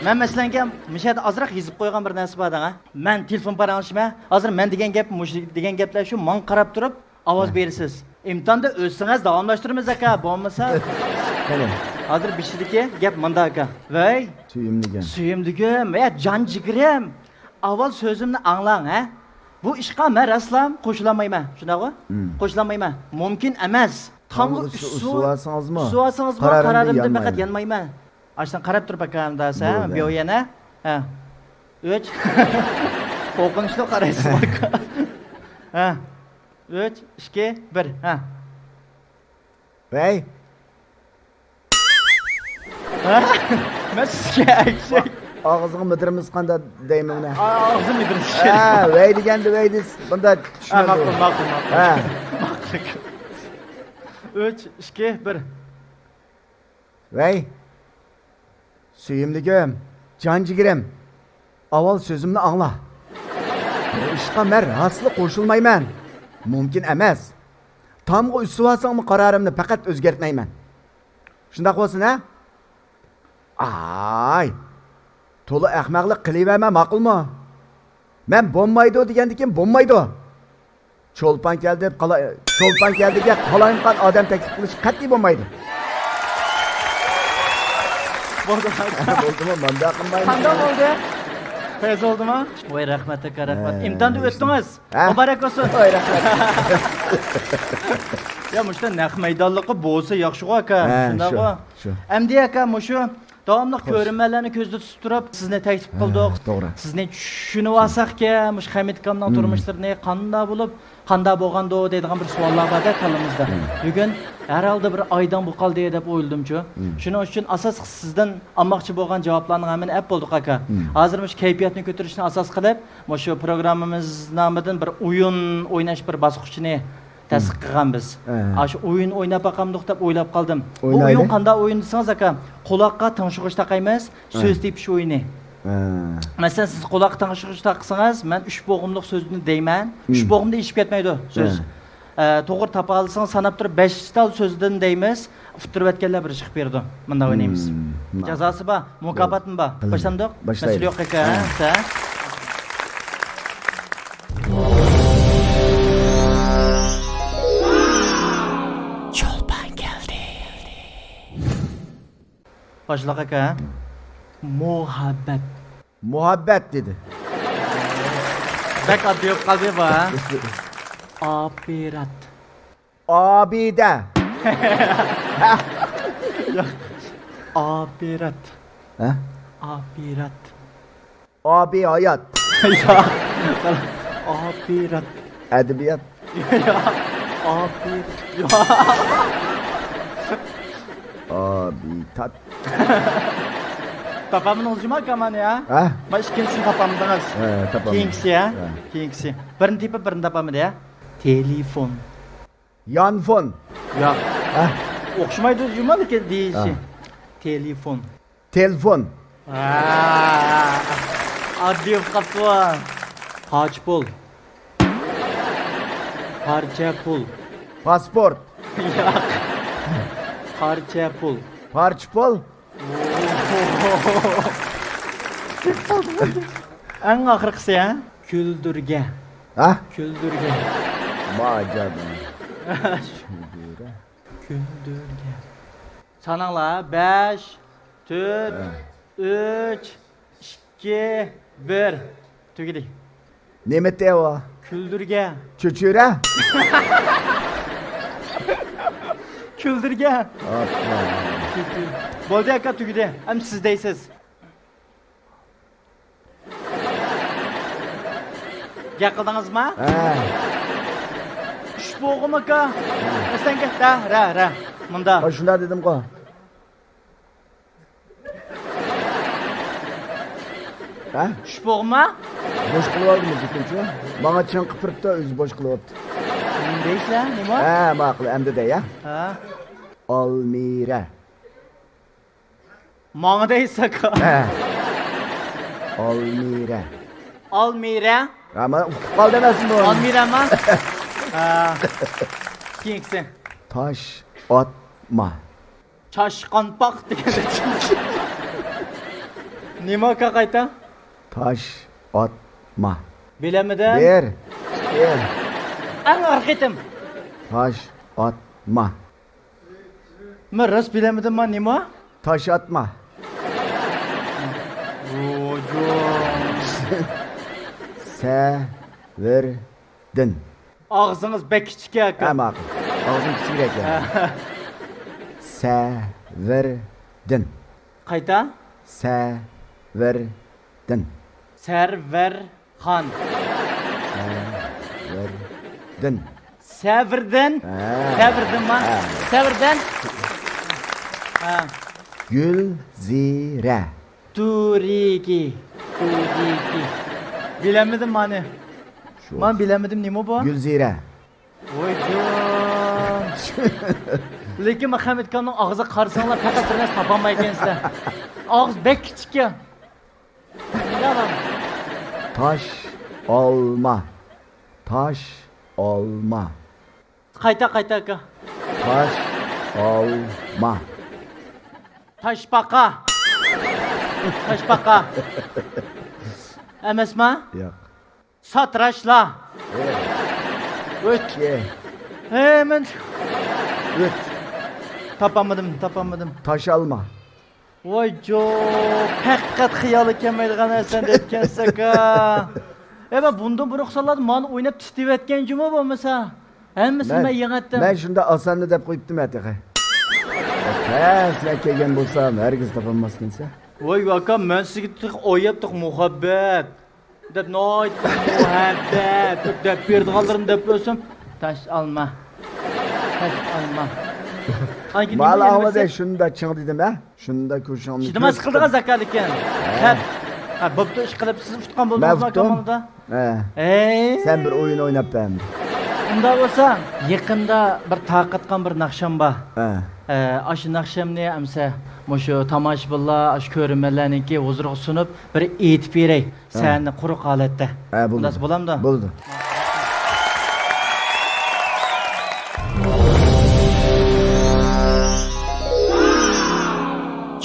مەن، مەسىلەنكى، مۇشۇ يەردە ئازراق يېزىپ قويغان بىر نەرسە بار دەڭە. مەن تېلېفون پاراڭلىشىمەن. ھازىر مەن دېگەن گەپ، مۇشۇ دېگەن گەپلەر شۇ، ماڭا قاراپ تۇرۇپ ئاۋاز ھە. بېرىسىز. ئىمتىھاندا ئۆتسىڭىز داۋاملاشتۇرىمىز، ئاكا. بولمىسا، قېنى. ھازىر بېشىدىكى گەپ مۇنداق، ئاكا. ۋەي، سۆيۈملۈگۈم. سۆيۈملۈگۈم، ۋە جان جىگىرىم. ئاۋۋال سۆزۈمنى ئاڭلاڭ، ھە؟ بۇ ئىشقا مەن راستلا قوشۇلالمايمەن، شۇنداقغۇ؟ مم. قوشۇلالمايمەن. مۇمكىن ئەمەس. تامغا تامغا ئۈسسە-، ئۈسسىۋالسىڭىزمۇ، ئۈسسىۋالسىڭىزمۇ، قارارىمدىن قارارىمدىن پەقەت يانمايمەن. يانمايمەن. ئاشۇنداق قاراپ تۇرۇپ ئاكامدا سەن بولدى. بىيو يەنە. ھە. ئۈچ. قورقۇنچلۇق قارايسىز ئاكا. ھە. ئۈچ، ئىككى، بىر. ھە. ۋەي. ھە؟ مەن سىزگە ئەگىشەي. ئاغزىغا مىدىرمىسقاندا دەيمەن مانا. ئا-، ئاغزى مىدىرمىسكەن. ھە، ۋەي دېگەندە ۋەي دېسە، بۇندا ھە، چۈشىنىدۇ. ماقۇل، ماقۇل، ماقۇل. ھە. ماقۇل. ئۈچ، ئىككى، بىر. ۋەي، سۆيۈملۈكۈم، جان جىگىرىم، ئاۋۋال سۆزۈمنى ئاڭلا. بۇ ئىشقا مەن راستلا قوشۇلمايمەن. مۇمكىن ئەمەس. تامغا ئۈسسىۋالساڭمۇ قارارىمنى پەقەت ئۆزگەرتمەيمەن. شۇنداق بولسۇن، ھە؟ ئاي، تولا ئەخمەقلىق قىلىۋەرمە، ماقۇلمۇ؟ مەن بولمايدۇ دېگەندىكىن بولمايدۇ. چولپان كەلدى دەپ قالا-، چولپان كەلدى دېگەن قالايمىقان ئادەم تەكلىپ قىلىش قەتئىي بولمايدۇ. بولدى. بولدىمۇ؟ مانداق قىلمايمىز. قانداق بولدى؟ پەيز بولدىمۇ؟ ۋاي، رەھمەت ئاكا، رەھمەت. ھە، ئىمتىھاندا ئۆتتىڭىز. ھە؟ مۇبارەك بولسۇن. ۋاي، رەھمەت. يا، مۇشۇ نەق مەيدانلىقى بولسا ياخشىغۇ، ئاكا. ھە، شۇنداقغۇ؟ شۇ، شۇ. ئەمدى، ئاكا، مۇشۇ داۋاملىق خوش. كۆرۈرمەنلەرنى كۆزدە تۇتۇپ تۇرۇپ، سىزنى تەكلىپ ھە، قىلدۇق. توغرا. سىزنى چۈشىنىۋالساقكەن، مۇشۇ خەمىت ئاكامنىڭ مم. تۇرمۇشلىرىنى قانداق بولۇپ، قانداق بولغاندۇ دەيدىغان بىر سوئاللار بار-دە كاللىمىزدا. مم. بۈگۈن ھەر ھالدا بىر ئايدىڭ بولۇپ قالدى دەپ ئويلىدىمچۇ. مم. شۇنىڭ ئۈچۈن ئاساسلىق سىزدىن ئالماقچى بولغان جاۋابلارنىڭ ھەممىنى ئەپ بولدۇق، ئاكا. مم. ھازىر مۇشۇ كەيپىياتنى كۆتۈرۈشنى ئاساس قىلىپ، مۇشۇ پروگراممىمىز نامىدىن بىر ئويۇن ئويناش بىر باسقۇچىنى تەسىس قىلغان بىز. ھە. ئاشۇ ئويۇن ئويناپ باقامدۇق دەپ ئويلاپ قالدىم. بۇ ئوينايلى. ئويۇن قانداق ئويۇن دېسىڭىز، ئاكا، قۇلاققا تىڭشىغۇچ تاقايمىز، ھە. سۆز تېپىش ئويۇنى. ھە. مەسىلەن، سىز قۇلاققا تىڭشىغۇچ تاقىسىڭىز، مەن ئۈچ بوغۇملۇق سۆزنى دەيمەن. ئۈچ ھىم. بوغۇمدا ئېشىپ كەتمەيدۇ سۆز. ھە. ئە، توغرا تاپالىسىڭىز، ساناپ تۇرۇپ بەش تال سۆزدىن دەيمىز. ئۇتتۇرۇۋەتكەنلەر بىر چىقىپ بېرىدۇ. مۇنداق ئوينايمىز. ھىم. جازاسى بار، مۇكاپاتمۇ بار. قىلىڭ. باشلامدۇق؟ باشلايلى. مەسىلە يوق ئاكا، ھە. سەن. چولپان كەلدى. باشلاق ئاكا. مۇھەببەت. مۇھەببەت دېدى. بەك ئاددىي بولۇپ قالدى بۇ، ھە؟ ئاپىرەت. ئابىدە. ياق. ئاپىرەت. ھە؟ ئاپىرەت. ئابىي ھايات. ياق. ئاپىرەت. ئەدەبىيات. ياق. ئاپىر-، ياق. ئابىتات. تاپالمىدىڭىز جۇما كامانى، ھە؟ ھە؟ ما ئىككىنچىسىنى تاپالمىدىڭىز. ھە، تاپالمىدىم. كېيىنكىسى، ھە؟ ھە. كېيىنكىسى. بىرىنى تېپىپ، بىرىنى تاپالمىدى، ھە؟ تېلېفون. يانفون. ياق. ھە؟ ئوخشىمايدۇ جۇما، لېكىن دېيىشى. ھە. تېلېفون. تېلېفون. ھە. ئاددىي بولۇپ قاپتۇ. پارچە پۇل. پارچە پۇل. پاسپورت. ياق. پارچە پۇل. پارچە پۇل. ئەڭ ئاخىرقىسى، ھە؟ كۈلدۈرگە. ھە؟ كۈلدۈرگە. ماجادا. كۈلدۈرگە. كۈلدۈرگە. ساناڭلار، بەش، تۆت، ھە. ئۈچ، ئىككى، بىر. تۈگىدى. نېمە تېۋا؟ كۈلدۈرگە. چۆچۈرە؟ كۈلدۈرگە. ئاپا. كۈلدۈر-، بولدى ئاكا، تۈگىدى. ئەمدى سىز دەيسىز. گەپ قىلدىڭىزما؟ ھە. ئۈچ بوغۇم ئاكا. مەسىلەن، گەپ، رە، رە، رە. مۇندا. ھە، شۇنداق دېدىمغۇ. ھە؟ چۈش بوغما؟ بوش قىلىۋالدىم ئۆزۈمچە. ماڭا چىڭقىپ تۇرۇپتۇ، ئۆزى بوش قىلىۋاپتۇ. نېمە دەيسىلەر، نېمە؟ ھە، ماقۇل، ئەمدى دەي، ھە؟ ھە. ئالمىرە. ماڭا دەيسىز ئاكا. ھە. ئالمىرە. ئالمىرە. ھە، مانا ئۇتۇپ قالدى ئەمەسمۇ؟ ئالمىرەما؟ ھە. كېيىنكىسى. تاش ئاتما. چاشقانپاق دېگەندەك. نېمە ئاكا قايتا؟ تاش ئاتما. بىلەمىدىم. بىر، ئىككى. ئەڭ ئاخىرقى قېتىم. تاش ئاتما. مەن راست بىلەمىدىم، ما نېمە؟ تاش ئاتما. ۋوجۇ. سەۋەردىن. ئاغزىڭىز بەك كىچىك ئاكا. ھە، ماقۇل. ئاغزىم كىچىكرەك يا. ھە. سەۋەردىن. قايتا. سەۋەردىن. سەرۋەرخان. سەۋەردىن. سەۋەردىن. ھە. سەۋەردىنما؟ ھە. سەۋەردىن. ھە. گۈلزىرە. تۇرىكى. تۇرىكى. بىلەلمىدىم مانى. شۇ. مانا بىلەلمىدىم، نېمە بۇ؟ گۈلزىرە. ۋويجان. لېكىن مەن خەمىتكاننىڭ ئاغزىغا قارىساڭلار پەقەت بىر نەرسە تاپالمايكەنسىلەر. ئاغزى بەك كىچىككەن. تاش ئالما. تاش ئالما. قايتا، قايتا، ئاكا. تاش ئالما. تاشپاقا. تاشپاقا. ئەمەسما؟ ياق. ساتىراشلا. ئۆت. ئۆت. ھە، مەن. ئۆت. تاپالمىدىم، تاپالمىدىم. تاش ئالما. ۋاي جو، پەقەت خىيالى كەلمەيدىغان نەرسىنى دەپكەنسەكا. ئەي، مەن بۇندىن بۇرۇن خىساللاردا مانا ئويناپ تىتىۋەتكەن جۇمۇ بولمىسا. ھەممىسىنى مەن، مەن يېڭەتتىم. مەن شۇنداق ئاساننى دەپ قويۇپتىمەن تېخى. ھە، سەن كەلگەن بولسام ھەرگىز تاپالماسكەنسەن. ۋاي ئاكا، مەن سىزگە تېخى ئوياپتىق مۇھەببەت دەپ، ناھايىتى مۇھەببەت دەپ، دەپ بېرىدىغانلىرىنى دەپ بەرسەم، تاش ئالما. تاش ئالما. ئاندىن كېيىن نېمە مالا دېگەن ئاۋازى دېسە؟ شۇنداق چىڭ دېدىم، ھە؟ شۇنداق كۆرسەڭ شۇندىماس قىلدىڭىز ئاكا لېكىن. ھە. خەپ. ھە، بوپتۇ، ئىش قىلىپ سىز ئۇتقان بولدىڭىزمۇ ئاكا ماڭىدا؟ ھە. ھەي. سەن بىر ئويۇن ئويناپ بەر. ئۇنداق بولسا، يېقىندا بىر تارقاتقان بىر ناخشام بار. ھە. ئە، ئاشۇ ناخشامنى ئەمسە مۇشۇ تاماشىبىنلار، ئاشۇ كۆرۈرمەنلەرنىڭكى ھۇزۇرىغا سۇنۇپ، بىر ئېيتىپ بېرەي. ھە. سەھنە قۇرۇق ھالەتتە. ھە، بولىدۇ. ئۇنداقسا بولامدۇ؟ بولىدۇ.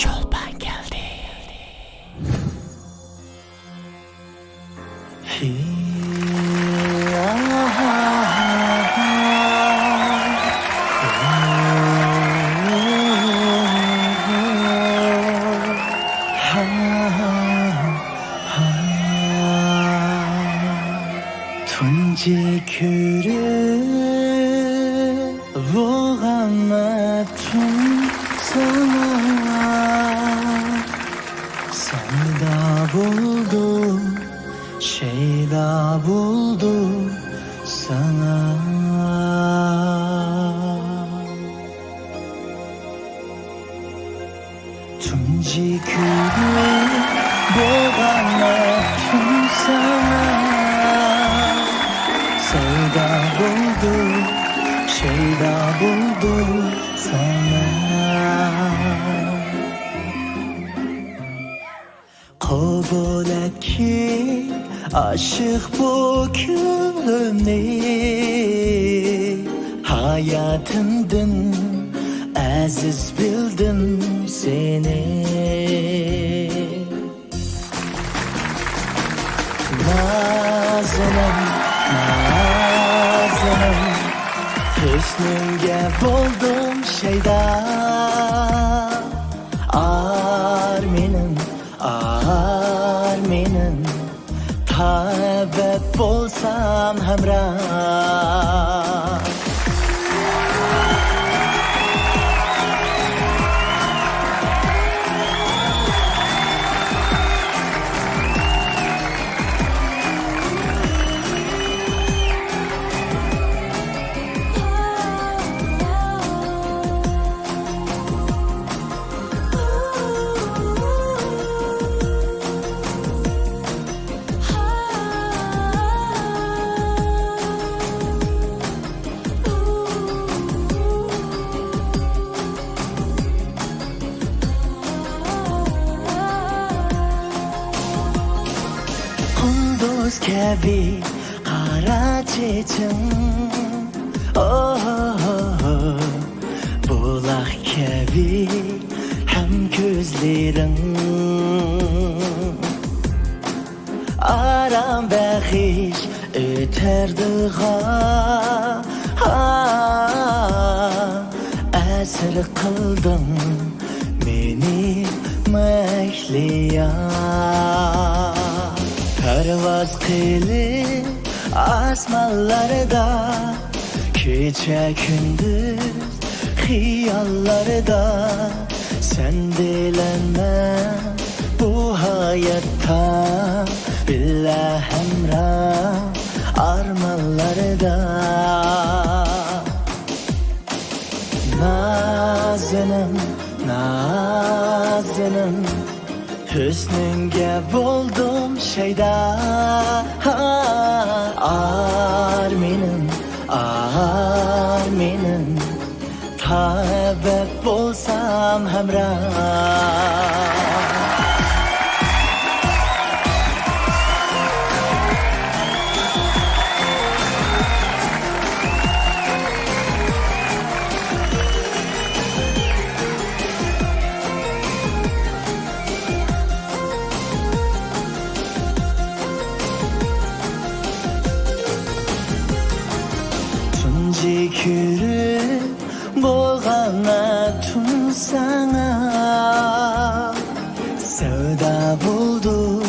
چولپان كەلدى. تۇنجى كۆرۈپ بولغانمەتتىم ساڭا. سەۋدا بولدۇم، شەيدا بولدۇم ساڭا. تۇنجى كۆرۈپ بولغانمەتتىم ساڭا. سەۋدا بولدۇم، شەيدا بولدۇم ساڭا. قوبۇل ئەتكىن ئاشىق بۇ كۆڭلۈمنى، ھاياتىمدىن ئەزىز بىلدىم سېنى. نازىنىم، نازىنىم، ھۆسنۈڭگە بولدۇم شەيدا. ئارمىنىم، ئارمىنىم، تا ئەبەد بولسام ھەمراھ. كەبى قارا چېچىڭ، ئوھوھوھو، بۇلاق كەبى ھەم كۆزلىرىڭ. ئارام بەخش ئۆتەردىغا، ئەسىر قىلدىڭ مېنى مەھلىيا. پەرۋاز قىلىپ ئاسمانلاردا، كېچە كۈندۈز خىياللاردا، سەن بىلەن مەن بۇ ھاياتتا، بىللە ھەمراھ ئارمانلاردا. نازىنىم، نازىنىم، ھۆسنۈڭگە بولدۇم شەيدا. ئارمىنىم، ئارمىنىم، تا ئەبەد بولسام ھەمراھ. تۇنجى كۆرۈپ بولغان ئەتۇم ساڭا، سەۋدا بولدۇم،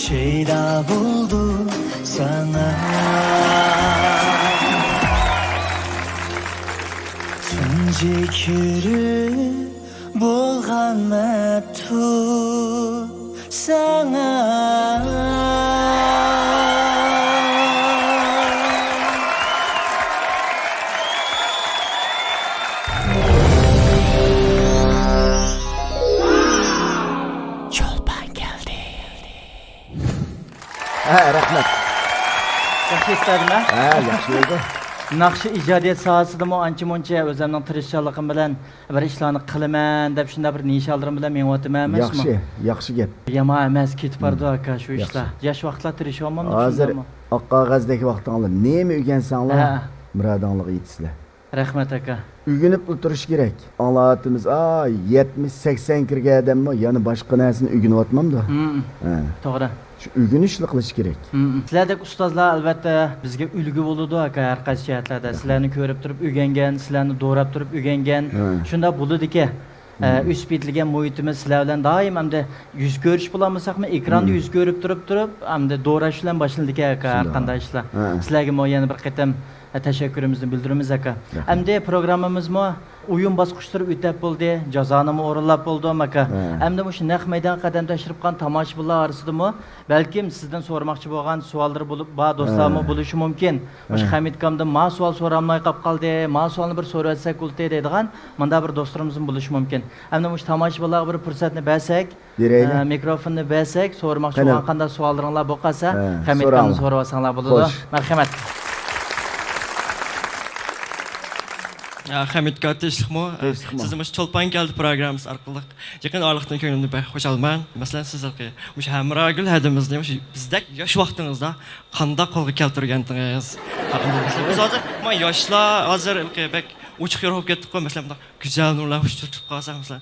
شەيدا بولدۇم ساڭا. تۇنجى كۆرۈپ بولغان ئەتۇم ساڭا. چولپان كەلدى. ھە، رەھمەت. ياخشى ئېيتتىم ھە؟ ھە، ياخشى بولدى. ناخشا ئىجادىيەت ساھەسىدىمۇ ئانچە-مۇنچە ئۆزۈمنىڭ تىرىشچانلىقىم بىلەن بىر ئىشلارنى قىلىمەن دەپ شۇنداق بىر نىشانلىرىم بىلەن مېڭىۋاتىمەن ئەمەسمۇ؟ ياخشى، ياخشى گەپ. يامان ئەمەس، كېتىپ بارىدۇ ئاكا شۇ ئىشلار. ياخشى. ياش ۋاقىتلار تىرىشىۋالمامدۇ ھازىر شۇنداقمۇ؟ ئاق قەغەزدەك ۋاقتىڭلار نېمە ئۆگەنسەڭلار، ھە، مۇرادىڭلارغا يېتىسىلەر. رەھمەت ئاكا. ئۆگىنىپلا تۇرۇش كېرەك. ئاڭلاۋاتىمىز، ئا، يەتمىش، سەكسەن كىرگەن ئادەممۇ يەنە باشقا نەرسىنى ئۆگىنىۋاتمامدۇ؟ مم. ھە. توغرا. شۇ ئۆگىنىشلا قىلىش كېرەك. مم. سىلەردەك ئۇستازلار ئەلۋەتتە بىزگە ئۈلگە بولىدۇ ئاكا، ھەر قايسى جەھەتلەردە. رەھمەت. سىلەرنى كۆرۈپ تۇرۇپ ئۆگەنگەن، سىلەرنى دوراپ تۇرۇپ ئۆگەنگەن. ھە. شۇنداق بولىدىكەن. ئە، مم. ئۆسۈپ يېتىلگەن مۇھىتىمىز سىلەر بىلەن دائىم ئەمدى يۈز كۆرۈشۈپ بولالمىساقمۇ، ئېكراندا مم. يۈز كۆرۈپ تۇرۇپ تۇرۇپ، ئەمدى دوراش بىلەن باشلىنىدىكەن ئاكا، ھەر شۇنداق. قانداق ئىشلار. ھە. سىلەرگىمۇ يەنە بىر قېتىم، ئە، تەشەككۈرىمىزنى بىلدۈرىمىز ئاكا. رەھمەت. ئەمدى پروگراممىمىزمۇ ئويۇن باسقۇچلىرى ئۆتەپ بولدى، جازانىمۇ ئورۇنلاپ بولدۇم ئاكا. ھە. ئەمدى مۇشۇ نەق مەيدانغا قەدەم تەشرىپ قىلغان تاماشىبىنلار ئارىسىدىمۇ بەلكىم سىزدىن سورىماقچى بولغان سوئاللىرى بولۇپ، بار دوستلارمۇ ھە. بولۇشى مۇمكىن. مۇشۇ ھە. خەمىتكامدىن ما سوئال سورالماي قاپ قالدى، ما سوئالنى بىر سورىۋەتسەك بولاتتى دەيدىغان مۇنداق بىر دوستلىرىمىزمۇ بولۇشى مۇمكىن. ئەمدى مۇشۇ تاماشىبىنلارغا بىر پۇرسەتنى بەرسەك، بېرەيلى. ئە، مىكروفوننى بەرسەك، سورىماقچى قېنى. بولغان قانداق سوئاللىرىڭلار بولۇپ قالسا، ھە، خەمىتكامدىن سوراڭلار. سورىۋالساڭلار بولىدۇ. خوش. مەرھەمەت. يا، خەمىتكا تىنچلىقمۇ؟ تىنچلىقمۇ؟ سىزنى مۇشۇ چولپان كەلدى پروگراممىسى ئارقىلىق يېقىن ئارىلىقتىن كۆڭلۈمدىن بەك خۇشالمەن. مەسىلەن، سىز ھېلىقى مۇشۇ ھەمراھگۈل ھەدىمىزنى مۇشۇ بىزدەك ياش ۋاقتىڭىزدا قانداق قولغا كەلتۈرگەنتىڭىز؟ بىز ھازىر، ما، ياشلار ھازىر ھېلىقى بەك ئوچۇق يورۇق بولۇپ كەتتۇق-قۇ. مەسىلەن، مۇنداق گۈزەل نۇرلار ئۇچرىتىپ قالسا، مەسىلەن،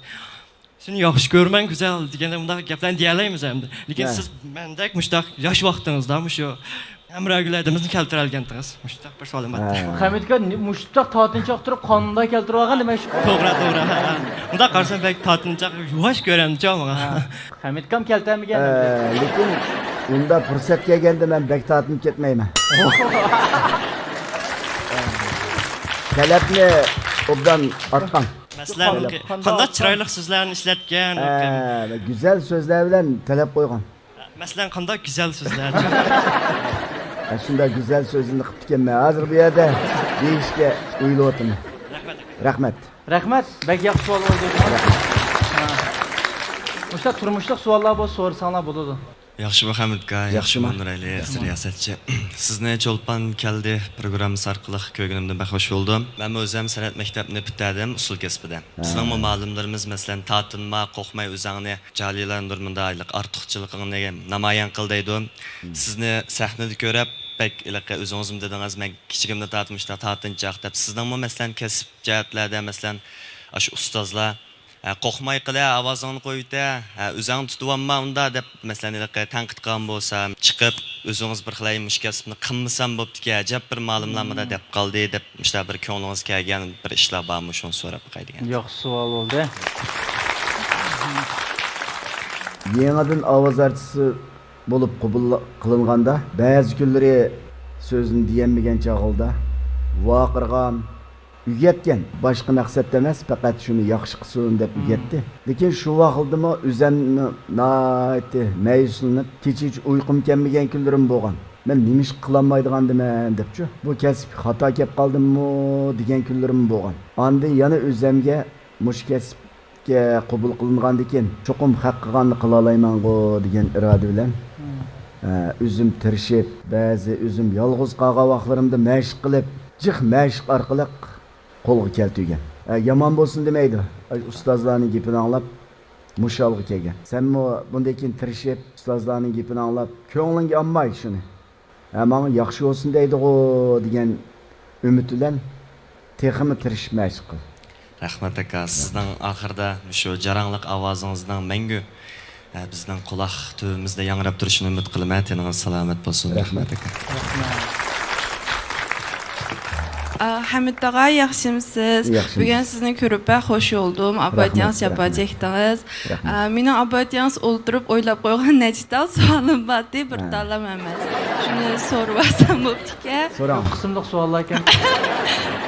سېنى ياخشى كۆرىمەن، گۈزەل، دېگەندەك مۇنداق گەپلەرنى دېيەلەيمىز ئەمدى. لېكىن ھە. سىز مەندەك مۇشۇنداق ياش ۋاقتىڭىزدا مۇشۇ ھەمراھگۈل ھەدىمىزنى كەلتۈرەلىگەنتىڭىز. مۇشۇنداق بىر سوئالىم بار ئىدى. ھە. خەمىتكا نى-، مۇشۇنداق تارتىنچاق تۇرۇپ، قانداق كەلتۈرۈۋالغان دېمەكچى. توغرا، توغرا. ھە، ھە. مۇنداق قارىسام بەك تارتىنچاق، يۇۋاش كۆرۈنىدىچۇ ماڭا. ھە. خەمىتكام كەلتۈرمىگەن ئەمدى. ئە، لېكىن ئۇنداق پۇرسەت كەلگەندە مەن بەك تارتىنىپ كەتمەيمەن. تەلەپنى ئوبدان ئاتقان. مەسىلەن، قانداق، قانداق چىرايلىق سۆزلەرنى ئىشلەتكەن. ھە، گۈزەل سۆزلەر بىلەن تەلەپ قويغان. مەسىلەن، قانداق گۈزەل سۆزلەر؟ ئە، شۇنداق گۈزەل سۆزلەرنى قىپتىكەنمەن. ھازىر بۇ يەردە دېيىشكە ئويلىۋاتىمەن. رەھمەت. رەھمەت. رەھمەت. بەك ياخشى سوئال بولدى. ھە. مۇشۇنداق تۇرمۇشلۇق سوئاللار بولسا سورىساڭلار بولىدۇ. ياخشىمۇ، خەمىت ئاكا؟ ياخشىمۇ؟ ياخشىمۇ، نۇرئەلى رىياسەتچى؟ سىزنى چولپان كەلدى پروگراممىسى ئارقىلىق كۆرگىنىمدىن بەك خۇش بولدۇم. مەنمۇ ئۆزۈم سەنئەت مەكتەپنى پۈتتۈردۈم، ئۇسسۇل كەسپىدە. بىزنىڭمۇ مۇئەللىملىرىمىز، مەسىلەن، تارتىنما، قورقماي ئۆزۈڭنى جارىيلاندۇر، مۇنداق ھېلىقى ئارتۇقچىلىقىڭنى نامايان قىل دەيدۇ. سىزنى سەھنىدە كۆرۈپ، بەك ھېلىقى ئۆزىڭىزمۇ دېدىڭىز، مەن كىچىكىمدىن تارتىپ مۇشۇنداق تارتىنچاق دەپ، سىزنىڭمۇ، مەسىلەن، كەسىپ جەھەتلەردە، مەسىلەن، ئاشۇ ئۇستازلار، ھە، قورقماي قىلە، ئاۋازىڭنى قويۇۋېتە، ھە، ئۆزۈڭنى تۇتۇۋالما ئۇندا دەپ، مەسىلەن، ھېلىقى تەنقىد قىلغان بولسا، چىقىپ، ئۆزىڭىز بىر خىلى مۇشۇ كەسىپنى قىلمىسام بوپتىكەن، ئەجەب بىر مۇئەللىملار مۇنداق دەپ قالدى دەپ، مۇشۇنداق بىر كۆڭلىڭىزگە كەلگەن بىر ئىشلار بارمۇ؟ شۇنى سوراپ باقاي دېگەن. ياخشى سوئال بولدى. يېڭىدىن ئاۋاز ئارتىسى بولۇپ قوبۇل قىلىنغاندا، بەزى كۈنلىرى سۆزنى دېيەلمىگەن چاغلىدا ۋارقىرىغان، ئۆگەتكەن، باشقا مەقسەتتە ئەمەس، پەقەت شۇنى ياخشى قىلسۇن دەپ ئۆگەتتى. لېكىن شۇ ۋاقىتتىمۇ ئۆزۈمنى ناھايىتى مەيۈسلىنىپ، كېچىچە ئۇيقۇم كەلمىگەن كۈنلىرىم بولغان. مەن نېمىشقا قىلالمايدىغاندىمەن دەپچۇ، بۇ كەسىپكە خاتا كەپ قالدىممۇ دېگەن كۈنلىرىم بولغان. ئاندىن يەنە ئۆزۈمگە مۇشۇ كەسىپ قوبۇل قىلىنغاندىكىن، چوقۇم خەق قىلغاننى قىلالايمەنغۇ دېگەن ئىرادە بىلەن، ئە، ئۆزۈم تىرىشىپ، بەزى ئۆزۈم يالغۇز قالغان ۋاقىتلىرىمدا مەشىق قىلىپ، جىق مەشىق ئارقىلىق قولغا كەلتۈرگەن. ئە، يامان بولسۇن دېمەيدۇ. ئاي، ئۇستازلارنىڭ گېپىنى ئاڭلاپ، مۇشۇ ھالغا كەلگەن. سەنمۇ بۇندىن كېيىن تىرىشىپ، ئۇستازلارنىڭ گېپىنى ئاڭلاپ، كۆڭلۈڭگە ئالماي شۇنى. ھە، ماڭا ياخشى بولسۇن دەيدىغۇ دېگەن ئۈمىد بىلەن تېخىمۇ تىرىشىپ مەشىق قىل. رەھمەت ئاكا، سىزنىڭ ئاخىرىدا مۇشۇ جاراڭلىق ئاۋازىڭىزنىڭ مەڭگۈ، ئە، بىزنىڭ قۇلاق تۈۋىمىزدە ياڭراپ تۇرۇشىنى ئۈمىد قىلىمەن. تېنىڭىز سالامەت بولسۇن. رەھمەت. رەھمەت ئاكا. ئا، ھەمىت ئاغا، ياخشىمسىز؟ ياخشىمىز. بۈگۈن سىزنى كۆرۈپ بەك خوش بولدۇم. رەھمەت، ئاپپاراتىڭىز جاپا رەھمەت. چەكتىڭىز. رەھمەت. ئا، مېنىڭ ئاپپاراتىڭىز ئولتۇرۇپ ئويلاپ قويغان نەچچە تال سوئالىم بارتى، بىر ھە. تالام ئەمەس. شۇنى سورىۋالسام بوپتىكەن. سوراڭ. قىسىملىق سوئاللار ئىكەن.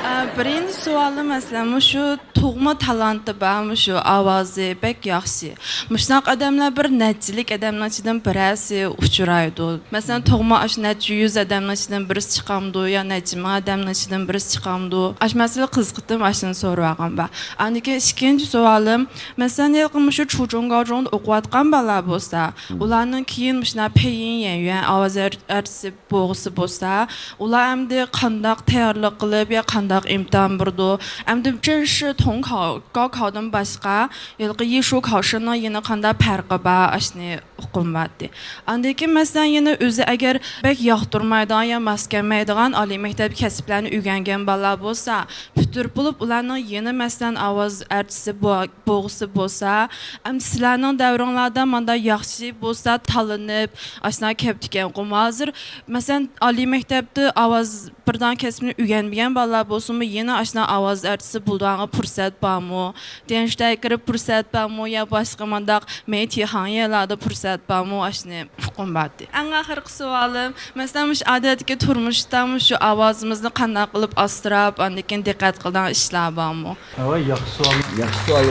ئا، بىرىنچى سوئالىم، مەسىلەن، مۇشۇ تۇغما تالانتى بار، مۇشۇ ئاۋازى بەك ياخشى. مۇشۇنداق ئادەملەر بىر نەچچىلىك ئادەمنىڭ ئىچىدىن بىرەرسى ئۇچرايدۇ. مەسىلەن، تۇغما ئاشۇ نەچچە يۈز ئادەمنىڭ ئىچىدىن بىرسى چىقامدۇ يا نەچچە مىڭ ئادەمنىڭ ئىچىدىن بىرسى چىقامدۇ؟ ئاش مەسىلە قىزىقىتىم ئاشۇنى سورىۋالغان بار. ئاندىن كېيىن ئىككىنچى سوئالىم، مەسىلەن، ھېلىقى مۇشۇ چۇچۇڭ گاۋجۇڭدا ئوقۇۋاتقان بالىلار بولسا، ئۇلارنىڭ كېيىن مۇشۇنداق پېيىن يەنيۈەن ئاۋاز ئار-، ئارتىسى بولغۇسى بولسا، ئۇلار ئەمدى قانداق تەييارلىق قىلىپ يا قانداق ئىمتىھان بېرىدۇ؟ ئەمدى 正式统考، 高考دىن باشقا، ھېلىقى 艺术考试نىڭ يەنە قانداق پەرقى بار؟ ئاشۇنى ئۇققۇم بارتى. ئاندىن كېيىن، مەسىلەن، يەنە ئۆزى ئەگەر بەك ياقتۇرمايدىغان يا ماس كەلمەيدىغان ئالىي مەكتەپ كەسىپلەرنى ئۆگەنگەن بالىلار بولسا، پۈتتۈرۈپ بولۇپ، ئۇلارنىڭ يەنە، مەسىلەن، ئاۋاز ئارتىسى بو-، بولغۇسى بولسا، ئەمدى سىلەرنىڭ دەۋرىڭلاردا مانداق ياخشى بولسا تاللىنىپ، ئاشۇنداق كەپتىكەنغۇ. ھازىر، مەسىلەن، ئالىي مەكتەپتە ئاۋاز بىردان كەسىپنى ئۆگەنمىگەن بالىلار بولسىمۇ، يەنە ئاشۇنداق ئاۋاز ئارتىسى بولىدىغانغا پۇرسەت بارمۇ؟ 电视台 كىرىپ پۇرسەت بارمۇ؟ يا باشقا مانداق مېدىيا خاڭيەلاردا پۇرسەت بارمۇ؟ ئاشۇنى ئۇققۇم بارتى. ئەڭ ئاخىرقى سوئالىم، مەسىلەن، مۇشۇ ئادەتتىكى تۇرمۇشتا مۇشۇ ئاۋازىمىزنى قانداق قىلىپ ئاستۇراپ، ئاندىن كېيىن دىققەت قىلىدىغان ئىشلار بارمۇ؟ ھاۋا، ياخشى سوئال. ياخشى سوئال.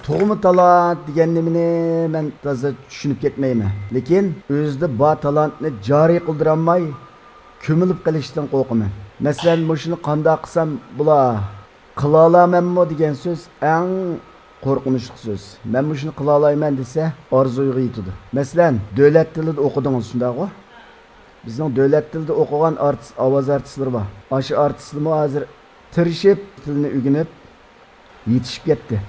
تۇغما تالانت دېگەن نېمىنى مەن تازا چۈشىنىپ كەتمەيمەن. لېكىن ئۆزىدە بار تالانتنى جارى قىلدۇرالماي، كۆمۈلۈپ قېلىشتىن قورقىمەن. مەسىلەن، مۇشۇنى قانداق قىلسام بولا؟ قىلالامەنمۇ دېگەن سۆز ئەڭ قورقۇنچلۇق سۆز. مەن مۇشۇنى قىلالايمەن دېسە، ئارزۇيغا يېتىدۇ. مەسىلەن، دۆلەت تىلىدا ئوقۇدىڭىز، شۇنداقغۇ؟ بىزنىڭ دۆلەت تىلىدا ئوقۇغان ئارتىس، ئاۋاز ئارتىسلىرى بار. ئاشۇ ئارتىسلىرىمۇ ھازىر تىرىشىپ، تىلنى ئۆگىنىپ، يېتىشىپ كەتتى.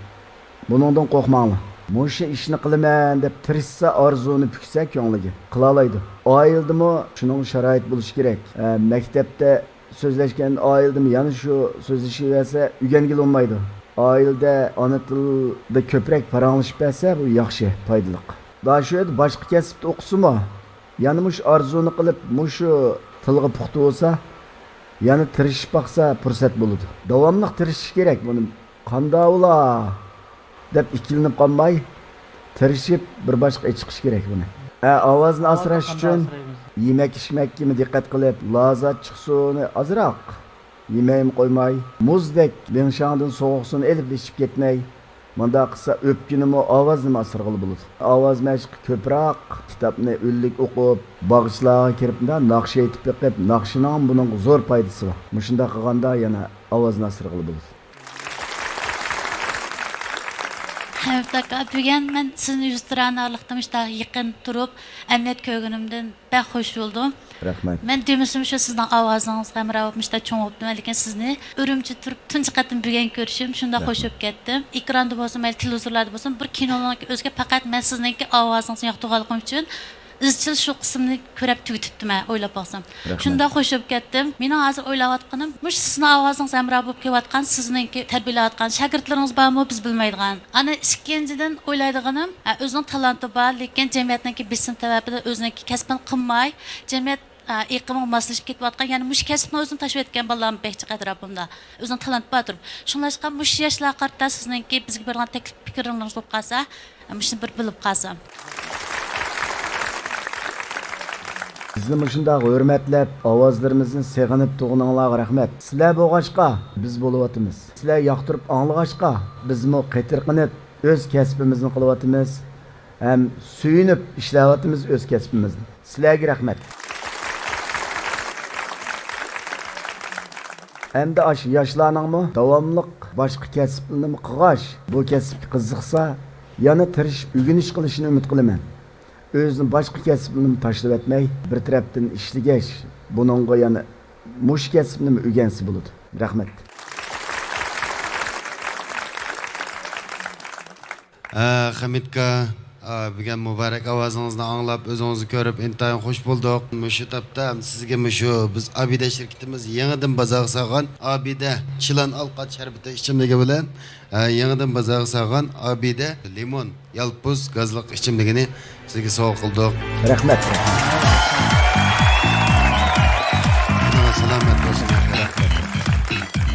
بۇنىڭدىن قورقماڭلار. مۇشۇ ئىشنى قىلىمەن دەپ تىرىشسا، ئارزۇنى پۈكسە كۆڭلىگە، قىلالايدۇ. ئائىلىدىمۇ شۇنىڭغا شارائىت بولۇشى كېرەك. ئە، مەكتەپتە سۆزلەشكەن ئائىلىدىمۇ يەنە شۇ سۆزلىشىۋەرسە، ئۆگەنگىلى بولمايدۇ. ئائىلىدە ئانا تىلدا كۆپرەك پاراڭلىشىپ بەرسە، بۇ ياخشى، پايدىلىق. دا شۇ يەردە باشقا كەسىپتە ئوقۇسىمۇ، يەنە مۇشۇ ئارزۇنى قىلىپ، مۇشۇ تىلغا پۇختا بولسا، يەنە تىرىشىپ باقسا، پۇرسەت بولىدۇ. داۋاملىق تىرىشىش كېرەك بۇنى. قانداق بولا دەپ ئىككىلىنىپ قالماي، تىرىشىپ بىر باشقا ئېچىقىش كېرەك بۇنى. ئە، ئاۋازنى ئاسراش ئۈچۈن يېمەك-ئىچمەككىمۇ دىققەت قىلىپ، لازا چىقسۇنى ئازراق يېمەيمۇ قويماي، مۇزدەك بىڭشاڭدىن سوغۇق سۇنى ئېلىپ ئىچىپ كەتمەي، مۇنداق قىلسا ئۆپكىنىمۇ، ئاۋازنىمۇ ئاسرىغىلى بولىدۇ. ئاۋاز مەشقى كۆپرەك كىتابنى ئۈنلۈك ئوقۇپ، باغچىلارغا كىرىپ مۇنداق ناخشا ئېيتىپ بېقىپ، ناخشىنىڭ بۇنىڭغا زور پايدىسى بار. مۇشۇنداق قىلغاندا يەنە ئاۋازنى ئاسرىغىلى بولىدۇ. ھەمىت ئاكا، بۈگۈن مەن سىزنى يۈزتۇرانە ئارىلىقتا مۇشۇنداق يېقىن تۇرۇپ، ئەمەلىيەت كۆرگىنىمدىن بەك خوش بولدۇم. رەھمەت. مەن دېمىسىمۇ شۇ سىزنىڭ ئاۋازىڭىزغا ھەمراھ بولۇپ مۇشۇنداق چوڭ بوپتىمەن، لېكىن سىزنى ئۈرۈمچىدە تۇرۇپ تۇنجى قېتىم بۈگۈن كۆرۈشۈم شۇنداق خوش رەھمەت. بولۇپ كەتتىم. ئېكراندا بولسۇن، مەيلى تېلېۋىزورلاردا بولسۇن، بىر كىنولارنىڭكى ئۆزىگە پەقەت مەن سىزنىڭكى ئاۋازىڭىزنى ياقتۇرغانلىقىم ئۈچۈن ئىزچىل شۇ قىسىمنى كۆرۈپ تۈگىتىپتىمەن، ئويلاپ باقسام. رەھمەت. شۇنداق خوش بولۇپ كەتتىم. مېنىڭ ھازىر ئويلاۋاتقىنىم، مۇشۇ سىزنىڭ ئاۋازىڭىز ھەمراھ بولۇپ كېلىۋاتقان، سىزنىڭكى تەربىيەلەۋاتقان شاگىرتلىرىڭىز بارمۇ، بىز بىلمەيدىغان. ئانا ئىككىنچىدىن ئويلايدىغىنىم، ئە، ئۆزىنىڭ تالانتى بار، لېكىن جەمئىيەتنىڭكى بېسىم سەۋەبىدىن ئۆزىنىڭكى كەسپىنى قىلماي، جەمئىيەت، ئە، ئېقىمىغا ماسلىشىپ كېتىۋاتقان، يەنى مۇشۇ كەسىپنى ئۆزىنى تاشلىۋەتكەن بالىلارمۇ بەك جىق ئەتراپىمدا. ئۆزىنىڭ تالانتى بار تۇرۇپ. شۇڭلاشقا مۇشۇ ياشلارغا قارىتا سىزنىڭكى بىزگە بېرىدىغان تەكلىپ پىكىرلىرىڭىز بولۇپ قالسا، مۇشۇنى بىر بىلىپ قالسام. بىزنى مۇشۇنداق ھۆرمەتلەپ، ئاۋازلىرىمىزنى سېغىنىپ تۇرغىنىڭلارغا رەھمەت. سىلەر بولغاچقا، بىز بولۇۋاتىمىز. سىلەر ياقتۇرۇپ ئاڭلىغاچقا، بىزمۇ قېتىرقىنىپ، ئۆز كەسپىمىزنى قىلىۋاتىمىز ھەم سۆيۈنۈپ ئىشلەۋاتىمىز ئۆز كەسپىمىزنى. سىلەرگە رەھمەت. ئەمدى ئاشۇ ياشلارنىڭمۇ داۋاملىق باشقا كەسىپلىرىنىمۇ قىلغاچ، بۇ كەسىپكە قىزىقسا، يەنە تىرىشىپ ئۆگىنىش قىلىشىنى ئۈمىد قىلىمەن. ئۆزىنى باشقا كەسىپلىرىنىمۇ تاشلىۋەتمەي، بىر تەرەپتىن ئىشلىگەچ، بۇنىڭغا يەنە مۇشۇ كەسىپنىمۇ ئۆگەنسە بولىدۇ. رەھمەت. ھە، خەمىتكا، ئا، بۈگۈن مۇبارەك ئاۋازىڭىزنى ئاڭلاپ، ئۆزىڭىزنى كۆرۈپ ئىنتايىن خۇش بولدۇق. مۇشۇ تاپتا سىزگە مۇشۇ بىز ئابىدە شىركىتىمىز يېڭىدىن بازارغا سالغان ئابىدە چىلان ئالقات شەربىتى ئىچىملىكى بىلەن، ئا، يېڭىدىن بازارغا سالغان ئابىدە لىمون يالپۇز گازلىق ئىچىملىكىنى سىزگە سوۋغا قىلدۇق. رەھمەت. سالامەت بولسۇن.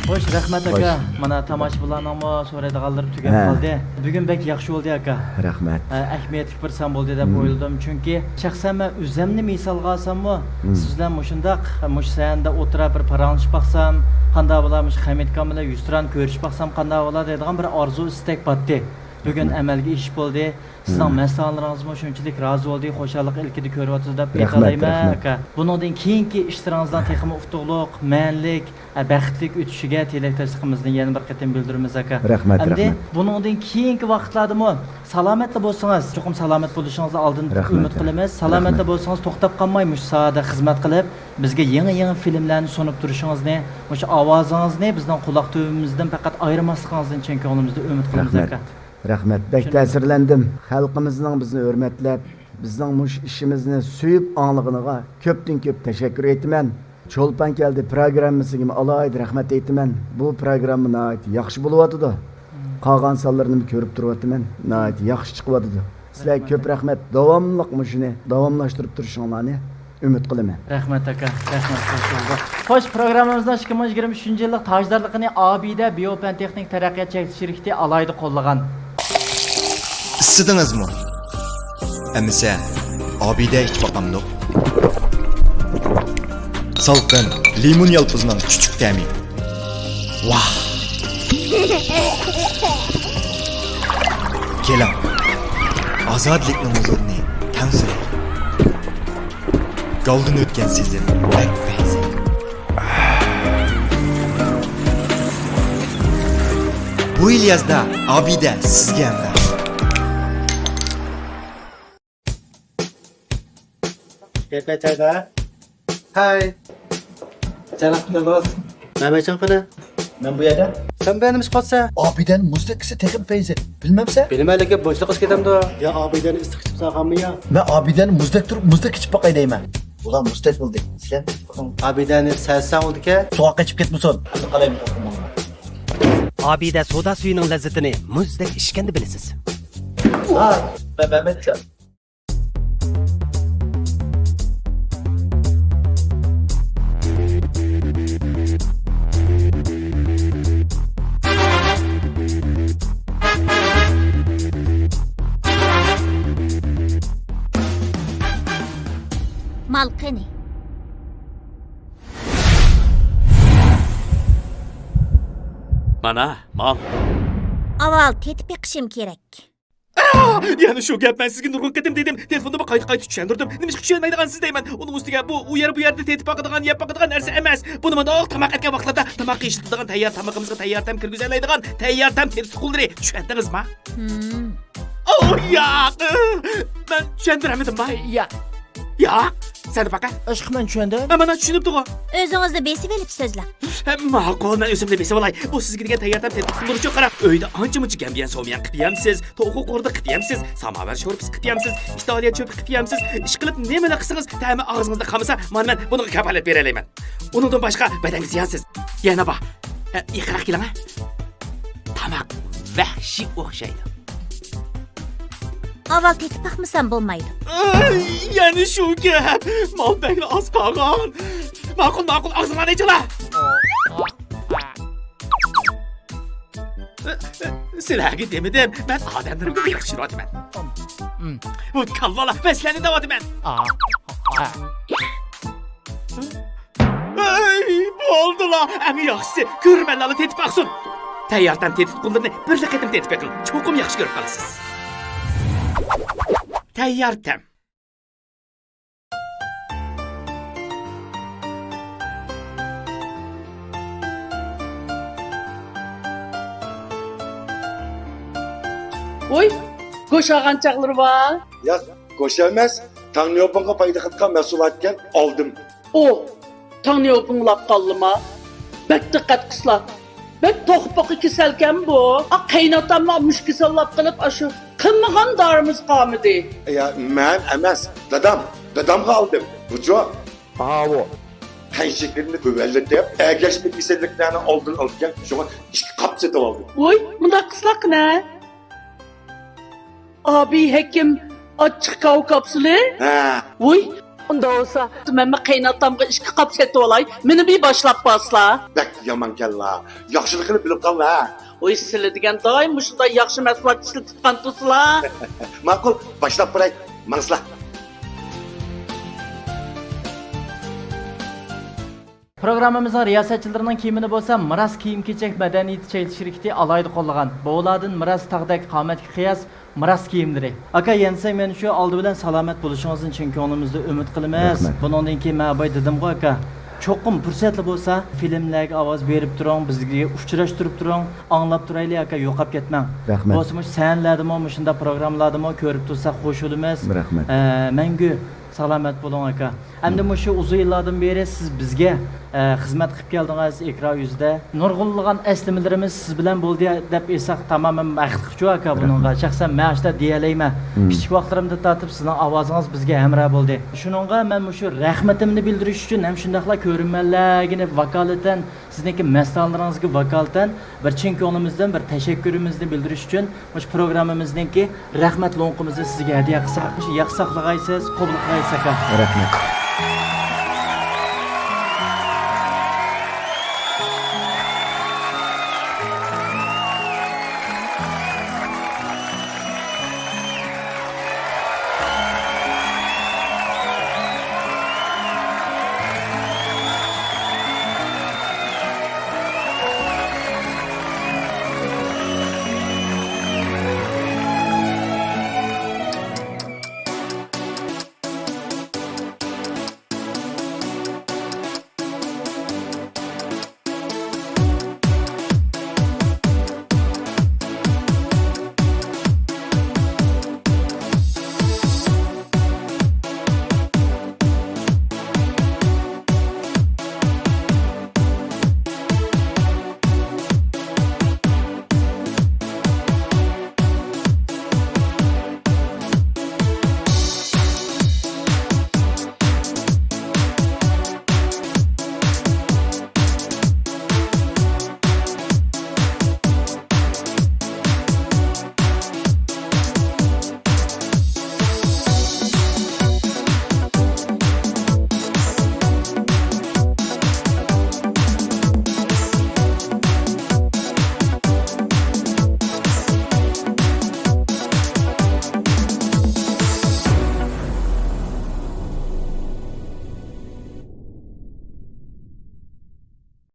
خوش، رەھمەت ئاكا. خوش. مانا تاماشىبىنلارنىڭمۇ سورايدىغانلىرى تۈگەپ ھە. قالدى. بۈگۈن بەك ياخشى بولدى ئاكا. رەھمەت. ئە، ئەھمىيەتلىك بىر سان بولدى دەپ مم. ئويلىدىم. چۈنكى شەخسەن مەن ئۆزەمنى مىسالغا ئالساممۇ، مم. سىز بىلەن مۇشۇنداق، مۇشۇ سەھنىدە ئولتۇراپ بىر پاراڭلىشىپ باقسام، قانداق بولا، مۇشۇ خەمىت ئاكام بىلەن يۈزتۇرانە كۆرۈشۈپ باقسام قانداق بولا دەيدىغان بىر ئارزۇ ئىستەك بارتتى. بۈگۈن مم. ئەمەلگە ئېشىپ بولدى. سىزنىڭ مەستانىلىرىڭىزمۇ شۇنچىلىك رازى بولدى، خۇشاللىق ئىلكىدە كۆرۈۋاتىدۇ دەپ رەھمەت، ئېيتالايمەن، رەھمەت. ئاكا. بۇنىڭدىن كېيىنكى ئىشلىرىڭىزنىڭ تېخىمۇ ئۇتۇقلۇق، مەنىلىك، ئە، بەختلىك ئۆتۈشىگە تىلەكداشلىقىمىزنى يەنە بىر قېتىم بىلدۈرىمىز، ئاكا. رەھمەت، ئەمدى رەھمەت. بۇنىڭدىن كېيىنكى ۋاقىتلاردىمۇ سالامەتلا بولسىڭىز، چوقۇم سالامەت بولۇشىڭىزنى ئالدىن رەھمەت، ئۈمىد رەھمەت. قىلىمىز. سالامەتلا رەھمەت. بولسىڭىز، توختاپ قالماي مۇشۇ ساھەدە خىزمەت قىلىپ، بىزگە يېڭى-يېڭى فىلىملەرنى سۇنۇپ تۇرۇشىڭىزنى، مۇشۇ ئاۋازىڭىزنى بىزنىڭ قۇلاق تۈۋىمىزدىن پەقەت ئايرىماسلىقىڭىزنى چىن كۆڭلۈمىزدىن ئۈمىد قىلىمىز، رەھمەت. ئاكا. رەھمەت، بەك شۇنداق. تەسىرلەندىم. خەلقىمىزنىڭ بىزنى ھۆرمەتلەپ، بىزنىڭ مۇشۇ ئىشىمىزنى سۆيۈپ ئاڭلىغىنىغا كۆپتىن كۆپ تەشەككۈر ئېيتىمەن. چولپان كەلدى پىروگراممىسىگىمۇ ئالاھىدە رەھمەت ئېيتىمەن. بۇ پىروگرامما ناھايىتى ياخشى بولۇۋاتىدۇ. قالغان سانلىرىنىمۇ كۆرۈپ تۇرۇۋاتىمەن. ناھايىتى ياخشى چىقىۋاتىدۇ. سىلەرگە كۆپ رەھمەت. داۋاملىق مۇشۇنى داۋاملاشتۇرۇپ تۇرۇشۇڭلارنى ئۈمىد قىلىمەن. رەھمەت ئاكا، رەھمەت، خوش بولدۇق. خوش، پروگراممىمىزنىڭ ئىككى مىڭ يىگىرمە ئۈچىنچى يىللىق تاجدارلىقىنى ئابىدە بىيوپەن تېخنىك تەرەققىيات چەكلىك شىركىتى ئالاھىدە قوللىغان. ئىسسىدىڭىزمۇ؟ ئەمىسە، ئابىدە ئىچىپ باقامدۇق؟ سالقىن، لىمون يالپۇزنىڭ چۈچۈك تەمى. ۋاھ! كېلىڭ، ئازادىلىكنىڭ ھۇزۇرىنى تەڭ سۈرەيلى. گالدىن ئۆتكەن سېزىم بەك پەيزى. بۇ يىل يازدا ئابىدە سىزگە ھەمراھ. كەيپىيات جايدا. ھاي. جاناب، نېمە بولدى؟ مەن بەيچاڭ قېنى؟ مەن بۇ يەردە. سەن بۇ يەردە نېمە ئىش قىلىۋاتىسەن؟ ئابىدەنىڭ مۇزدەك ئىسى تېخىمۇ پەيزى. بىلمەمسەن؟ بىلىمەن، لېكىن بۇنچىلىق ئىچىپ كېتەمدۇ؟ يا ئابىدەنى ئىسسىق ئىچىپ سالغانمۇ يا؟ مەن ئابىدەنى مۇزدەك تۇرۇپ، مۇزدەك ئىچىپ باقاي دەيمەن. ئۇلار مۇزدەك بولدى. سىلەر ئابىدەنى سەزسەڭ بولىدىكەن. سۇغا قېچىپ كەتمىسۇن. قالايمىقان. ئابىدە سودا سۈيىنىڭ لەززىتىنى مۇزدەك ئىچكەندە بىلىسىز. ھاي، مەن بەرمەيدىكەن. مال قېنى؟ مانا، مال. ئاۋۋال تېتىپ بېقىشىم كېرەك. ئا! يەنە شۇ گەپ، مەن سىزگە نۇرغۇن قېتىم دېدىم، تېلېفوندىمۇ قايتا-قايتا چۈشەندۈردۈم. نېمىشقا چۈشەنمەيدىغانسىز دەيمەن. ئۇنىڭ ئۈستىگە بۇ ئۇ يەر بۇ يەردە تېتىپ باقىدىغان، يەپ باقىدىغان نەرسە ئەمەس. بۇنى مۇنداق تاماق ئەتكەن ۋاقىتلاردا تاماققا ئىشلىتىدىغان تەييار تامىقىمىزغا تەييار تەم كىرگۈزەلەيدىغان تەييار تەم تېتىتقۇلىرى. چۈشەندىڭىزما؟ ھىم. ئوھ، ياق! مەن چۈشەندۈرەلمىدىمما؟ ياق. ياق؟ سەن باقە. ئىشقىلىپ مەن چۈشەندىم. ھە، مانا چۈشىنىپتىغۇ. ئۆزىڭىزنى بېسىۋېلىپ سۆزلەڭ. ھە، ماقۇل، مەن ئۆزۈمنى بېسىۋالاي. بۇ سىزگە دېگەن تەييار تەم تېتىتقۇلىرىچۇ قاراڭ. ئۆيدە ئانچە-مۇنچە گەمبىيەن سوميان قىلىپ يەمسىز، توخۇ قوردۇق قىلىپ يەمسىز، ساماۋەر شورپىسى قىلىپ يەمسىز، ئىتالىيە چۆپى قىلىپ يەمسىز. ئىشقىلىپ نېمىلا قىلسىڭىز، تەمى ئاغزىڭىزدا قالمىسا، مانا مەن بۇنىڭغا كاپالەت بېرەلەيمەن. ئۇنىڭدىن باشقا بەدەنگە زىيانسىز. يەنە بار. ھە، يېقىنراق كېلىڭە. تاماق ۋەھشىي ئوخشايدۇ. ئاۋۋال تېتىپ باقمىسام بولمايدۇ. ئاي، يەنە شۇ گەپ. مال بەكلا ئاز قالغان. ماقۇل، ماقۇل، ئاغزىڭلارنى ئېچىڭلار. سىلەرگە دېمىدىم، مەن ئادەملىرىمگە ياخشى يۈرۈۋاتىمەن. بۇ كالۋالار، مەن سىلەرنى دەۋاتىمەن. ئەي، بولدىلا، ئەڭ ياخشىسى، كۆرۈرمەنلەرلا تېتىپ باقسۇن. تەييار تەم تېتىتقۇلىرىنى بىرلا قېتىم تېتىپ بېقىڭ، چوقۇم ياخشى كۆرۈپ قالىسىز. تەييار تەم. ۋوي، گۆش ئالغان چاغلىرى بار. ياق، گۆش ئەمەس، تاڭ نيوپىڭغا پايدا قىلىدىغان مەھسۇلاتكەن، ئالدىم. ئۇ، تاڭ نيوپىڭ ئاپقانلىما؟ بەك دىققەت قىلسىلا. بەك توخۇ-پوخۇ كېسەلكەن بۇ. ئا، قېيىنئاتاممۇ مۇشۇ كېسەللەپ قېلىپ، ئاشۇ قىلمىغان دارىمىز قالمىدى. يا، مەن ئەمەس، دادام. دادامغا ئالدىم. بۇچۇ. ئاۋۇ. قان شېكىرىنى تۆۋەنلىتىپ، ئەگەشمە كېسەللىكلەرنىڭ ئالدىنى ئالىدىكەن. شۇڭا ئىككى قاپ سېتىۋالدىم. ۋوي، مۇنداق قىلسىلا قېنى. ئابىي ھېكىم ئاچچىق كاۋا كاپسۇلى؟ ھە. ۋۇي، ئۇنداق بولسا، مەنمۇ قېيىنئاتامغا ئىككى قاپ سېتىۋالاي، مېنى بىر باشلاپ بارسىلا. بەك يامانكەنلا. ياخشىلىقىنى بىلىپ قاللا. ۋۇي، سىلى دېگەن دائىم مۇشۇنداق ياخشى مەھسۇلات ئىشلىتىپ تۇرغان تۇرسىلا. ماقۇل، باشلاپ بېرەي. ماڭسىلا. پروگراممىمىزنىڭ رىياسەتچىلىرىنىڭ كىيىمىنى بولسا مىراس كىيىم-كېچەك مەدەنىيىتى چەكلىك شىركىتى ئالاھىدە قوللىغان. بوۋىلاردىن مىراس تاغدەك قامەتكە قىياس مىراس كىيىملىرى. ئاكا، يەنسەي مەن شۇ ئالدى بىلەن سالامەت بولۇشىڭىزنى چىن كۆڭلىمىزدە ئۈمىد قىلىمىز. رەھمەت. بۇنىڭدىن كېيىن مەن باي دېدىمغۇ، ئاكا، چوقۇم پۇرسەتلا بولسا فىلىملەرگە ئاۋاز بېرىپ تۇرۇڭ، بىزگە ئۇچراشتۇرۇپ تۇرۇڭ، ئاڭلاپ تۇرايلى، ئاكا، يوقاپ كەتمەڭ. رەھمەت. بولسا مۇشۇ سەھنىلەردىمۇ، مۇشۇنداق پروگراممىلاردىمۇ كۆرۈپ تۇرساق خوش بولىمىز. رەھمەت. ئە، مەڭگۈ سالامەت بولۇڭ، ئاكا. ئەمدى مۇشۇ ئۇزۇن يىللاردىن بېرى سىز بىزگە، ئە، خىزمەت قىلىپ كەلدىڭىز ئېكران يۈزىدە. نۇرغۇنلىغان ئەسلىمىلىرىمىز سىز بىلەن بولدى دەپ ئېيتساق تامامەن ھەقلىقچۇ ئاكا بۇنىڭغا. رەھمەت. شەخسەن مەن ئاشۇنداق دېيەلەيمەن. مم. كىچىك ۋاقىتلىرىمدىن تارتىپ سىزنىڭ ئاۋازىڭىز بىزگە ھەمراھ بولدى. شۇنىڭغا مەن مۇشۇ رەھمىتىمنى بىلدۈرۈش ئۈچۈن ھەم شۇنداقلا كۆرۈرمەنلەرگىنى ۋاكالىتەن سىزنىڭكى مەستانىلىرىڭىزگە ۋاكالىتەن بىر چىن كۆڭلىمىزدىن بىر تەشەككۈرىمىزنى بىلدۈرۈش ئۈچۈن مۇشۇ پروگراممىمىزنىڭكى رەھمەت لوڭقىمىزنى سىزگە ھەدىيە قىلساق، مۇشۇ ياخشى ساقلىغايسىز، قوبۇل قىلغايسىز ئاكا. رەھمەت.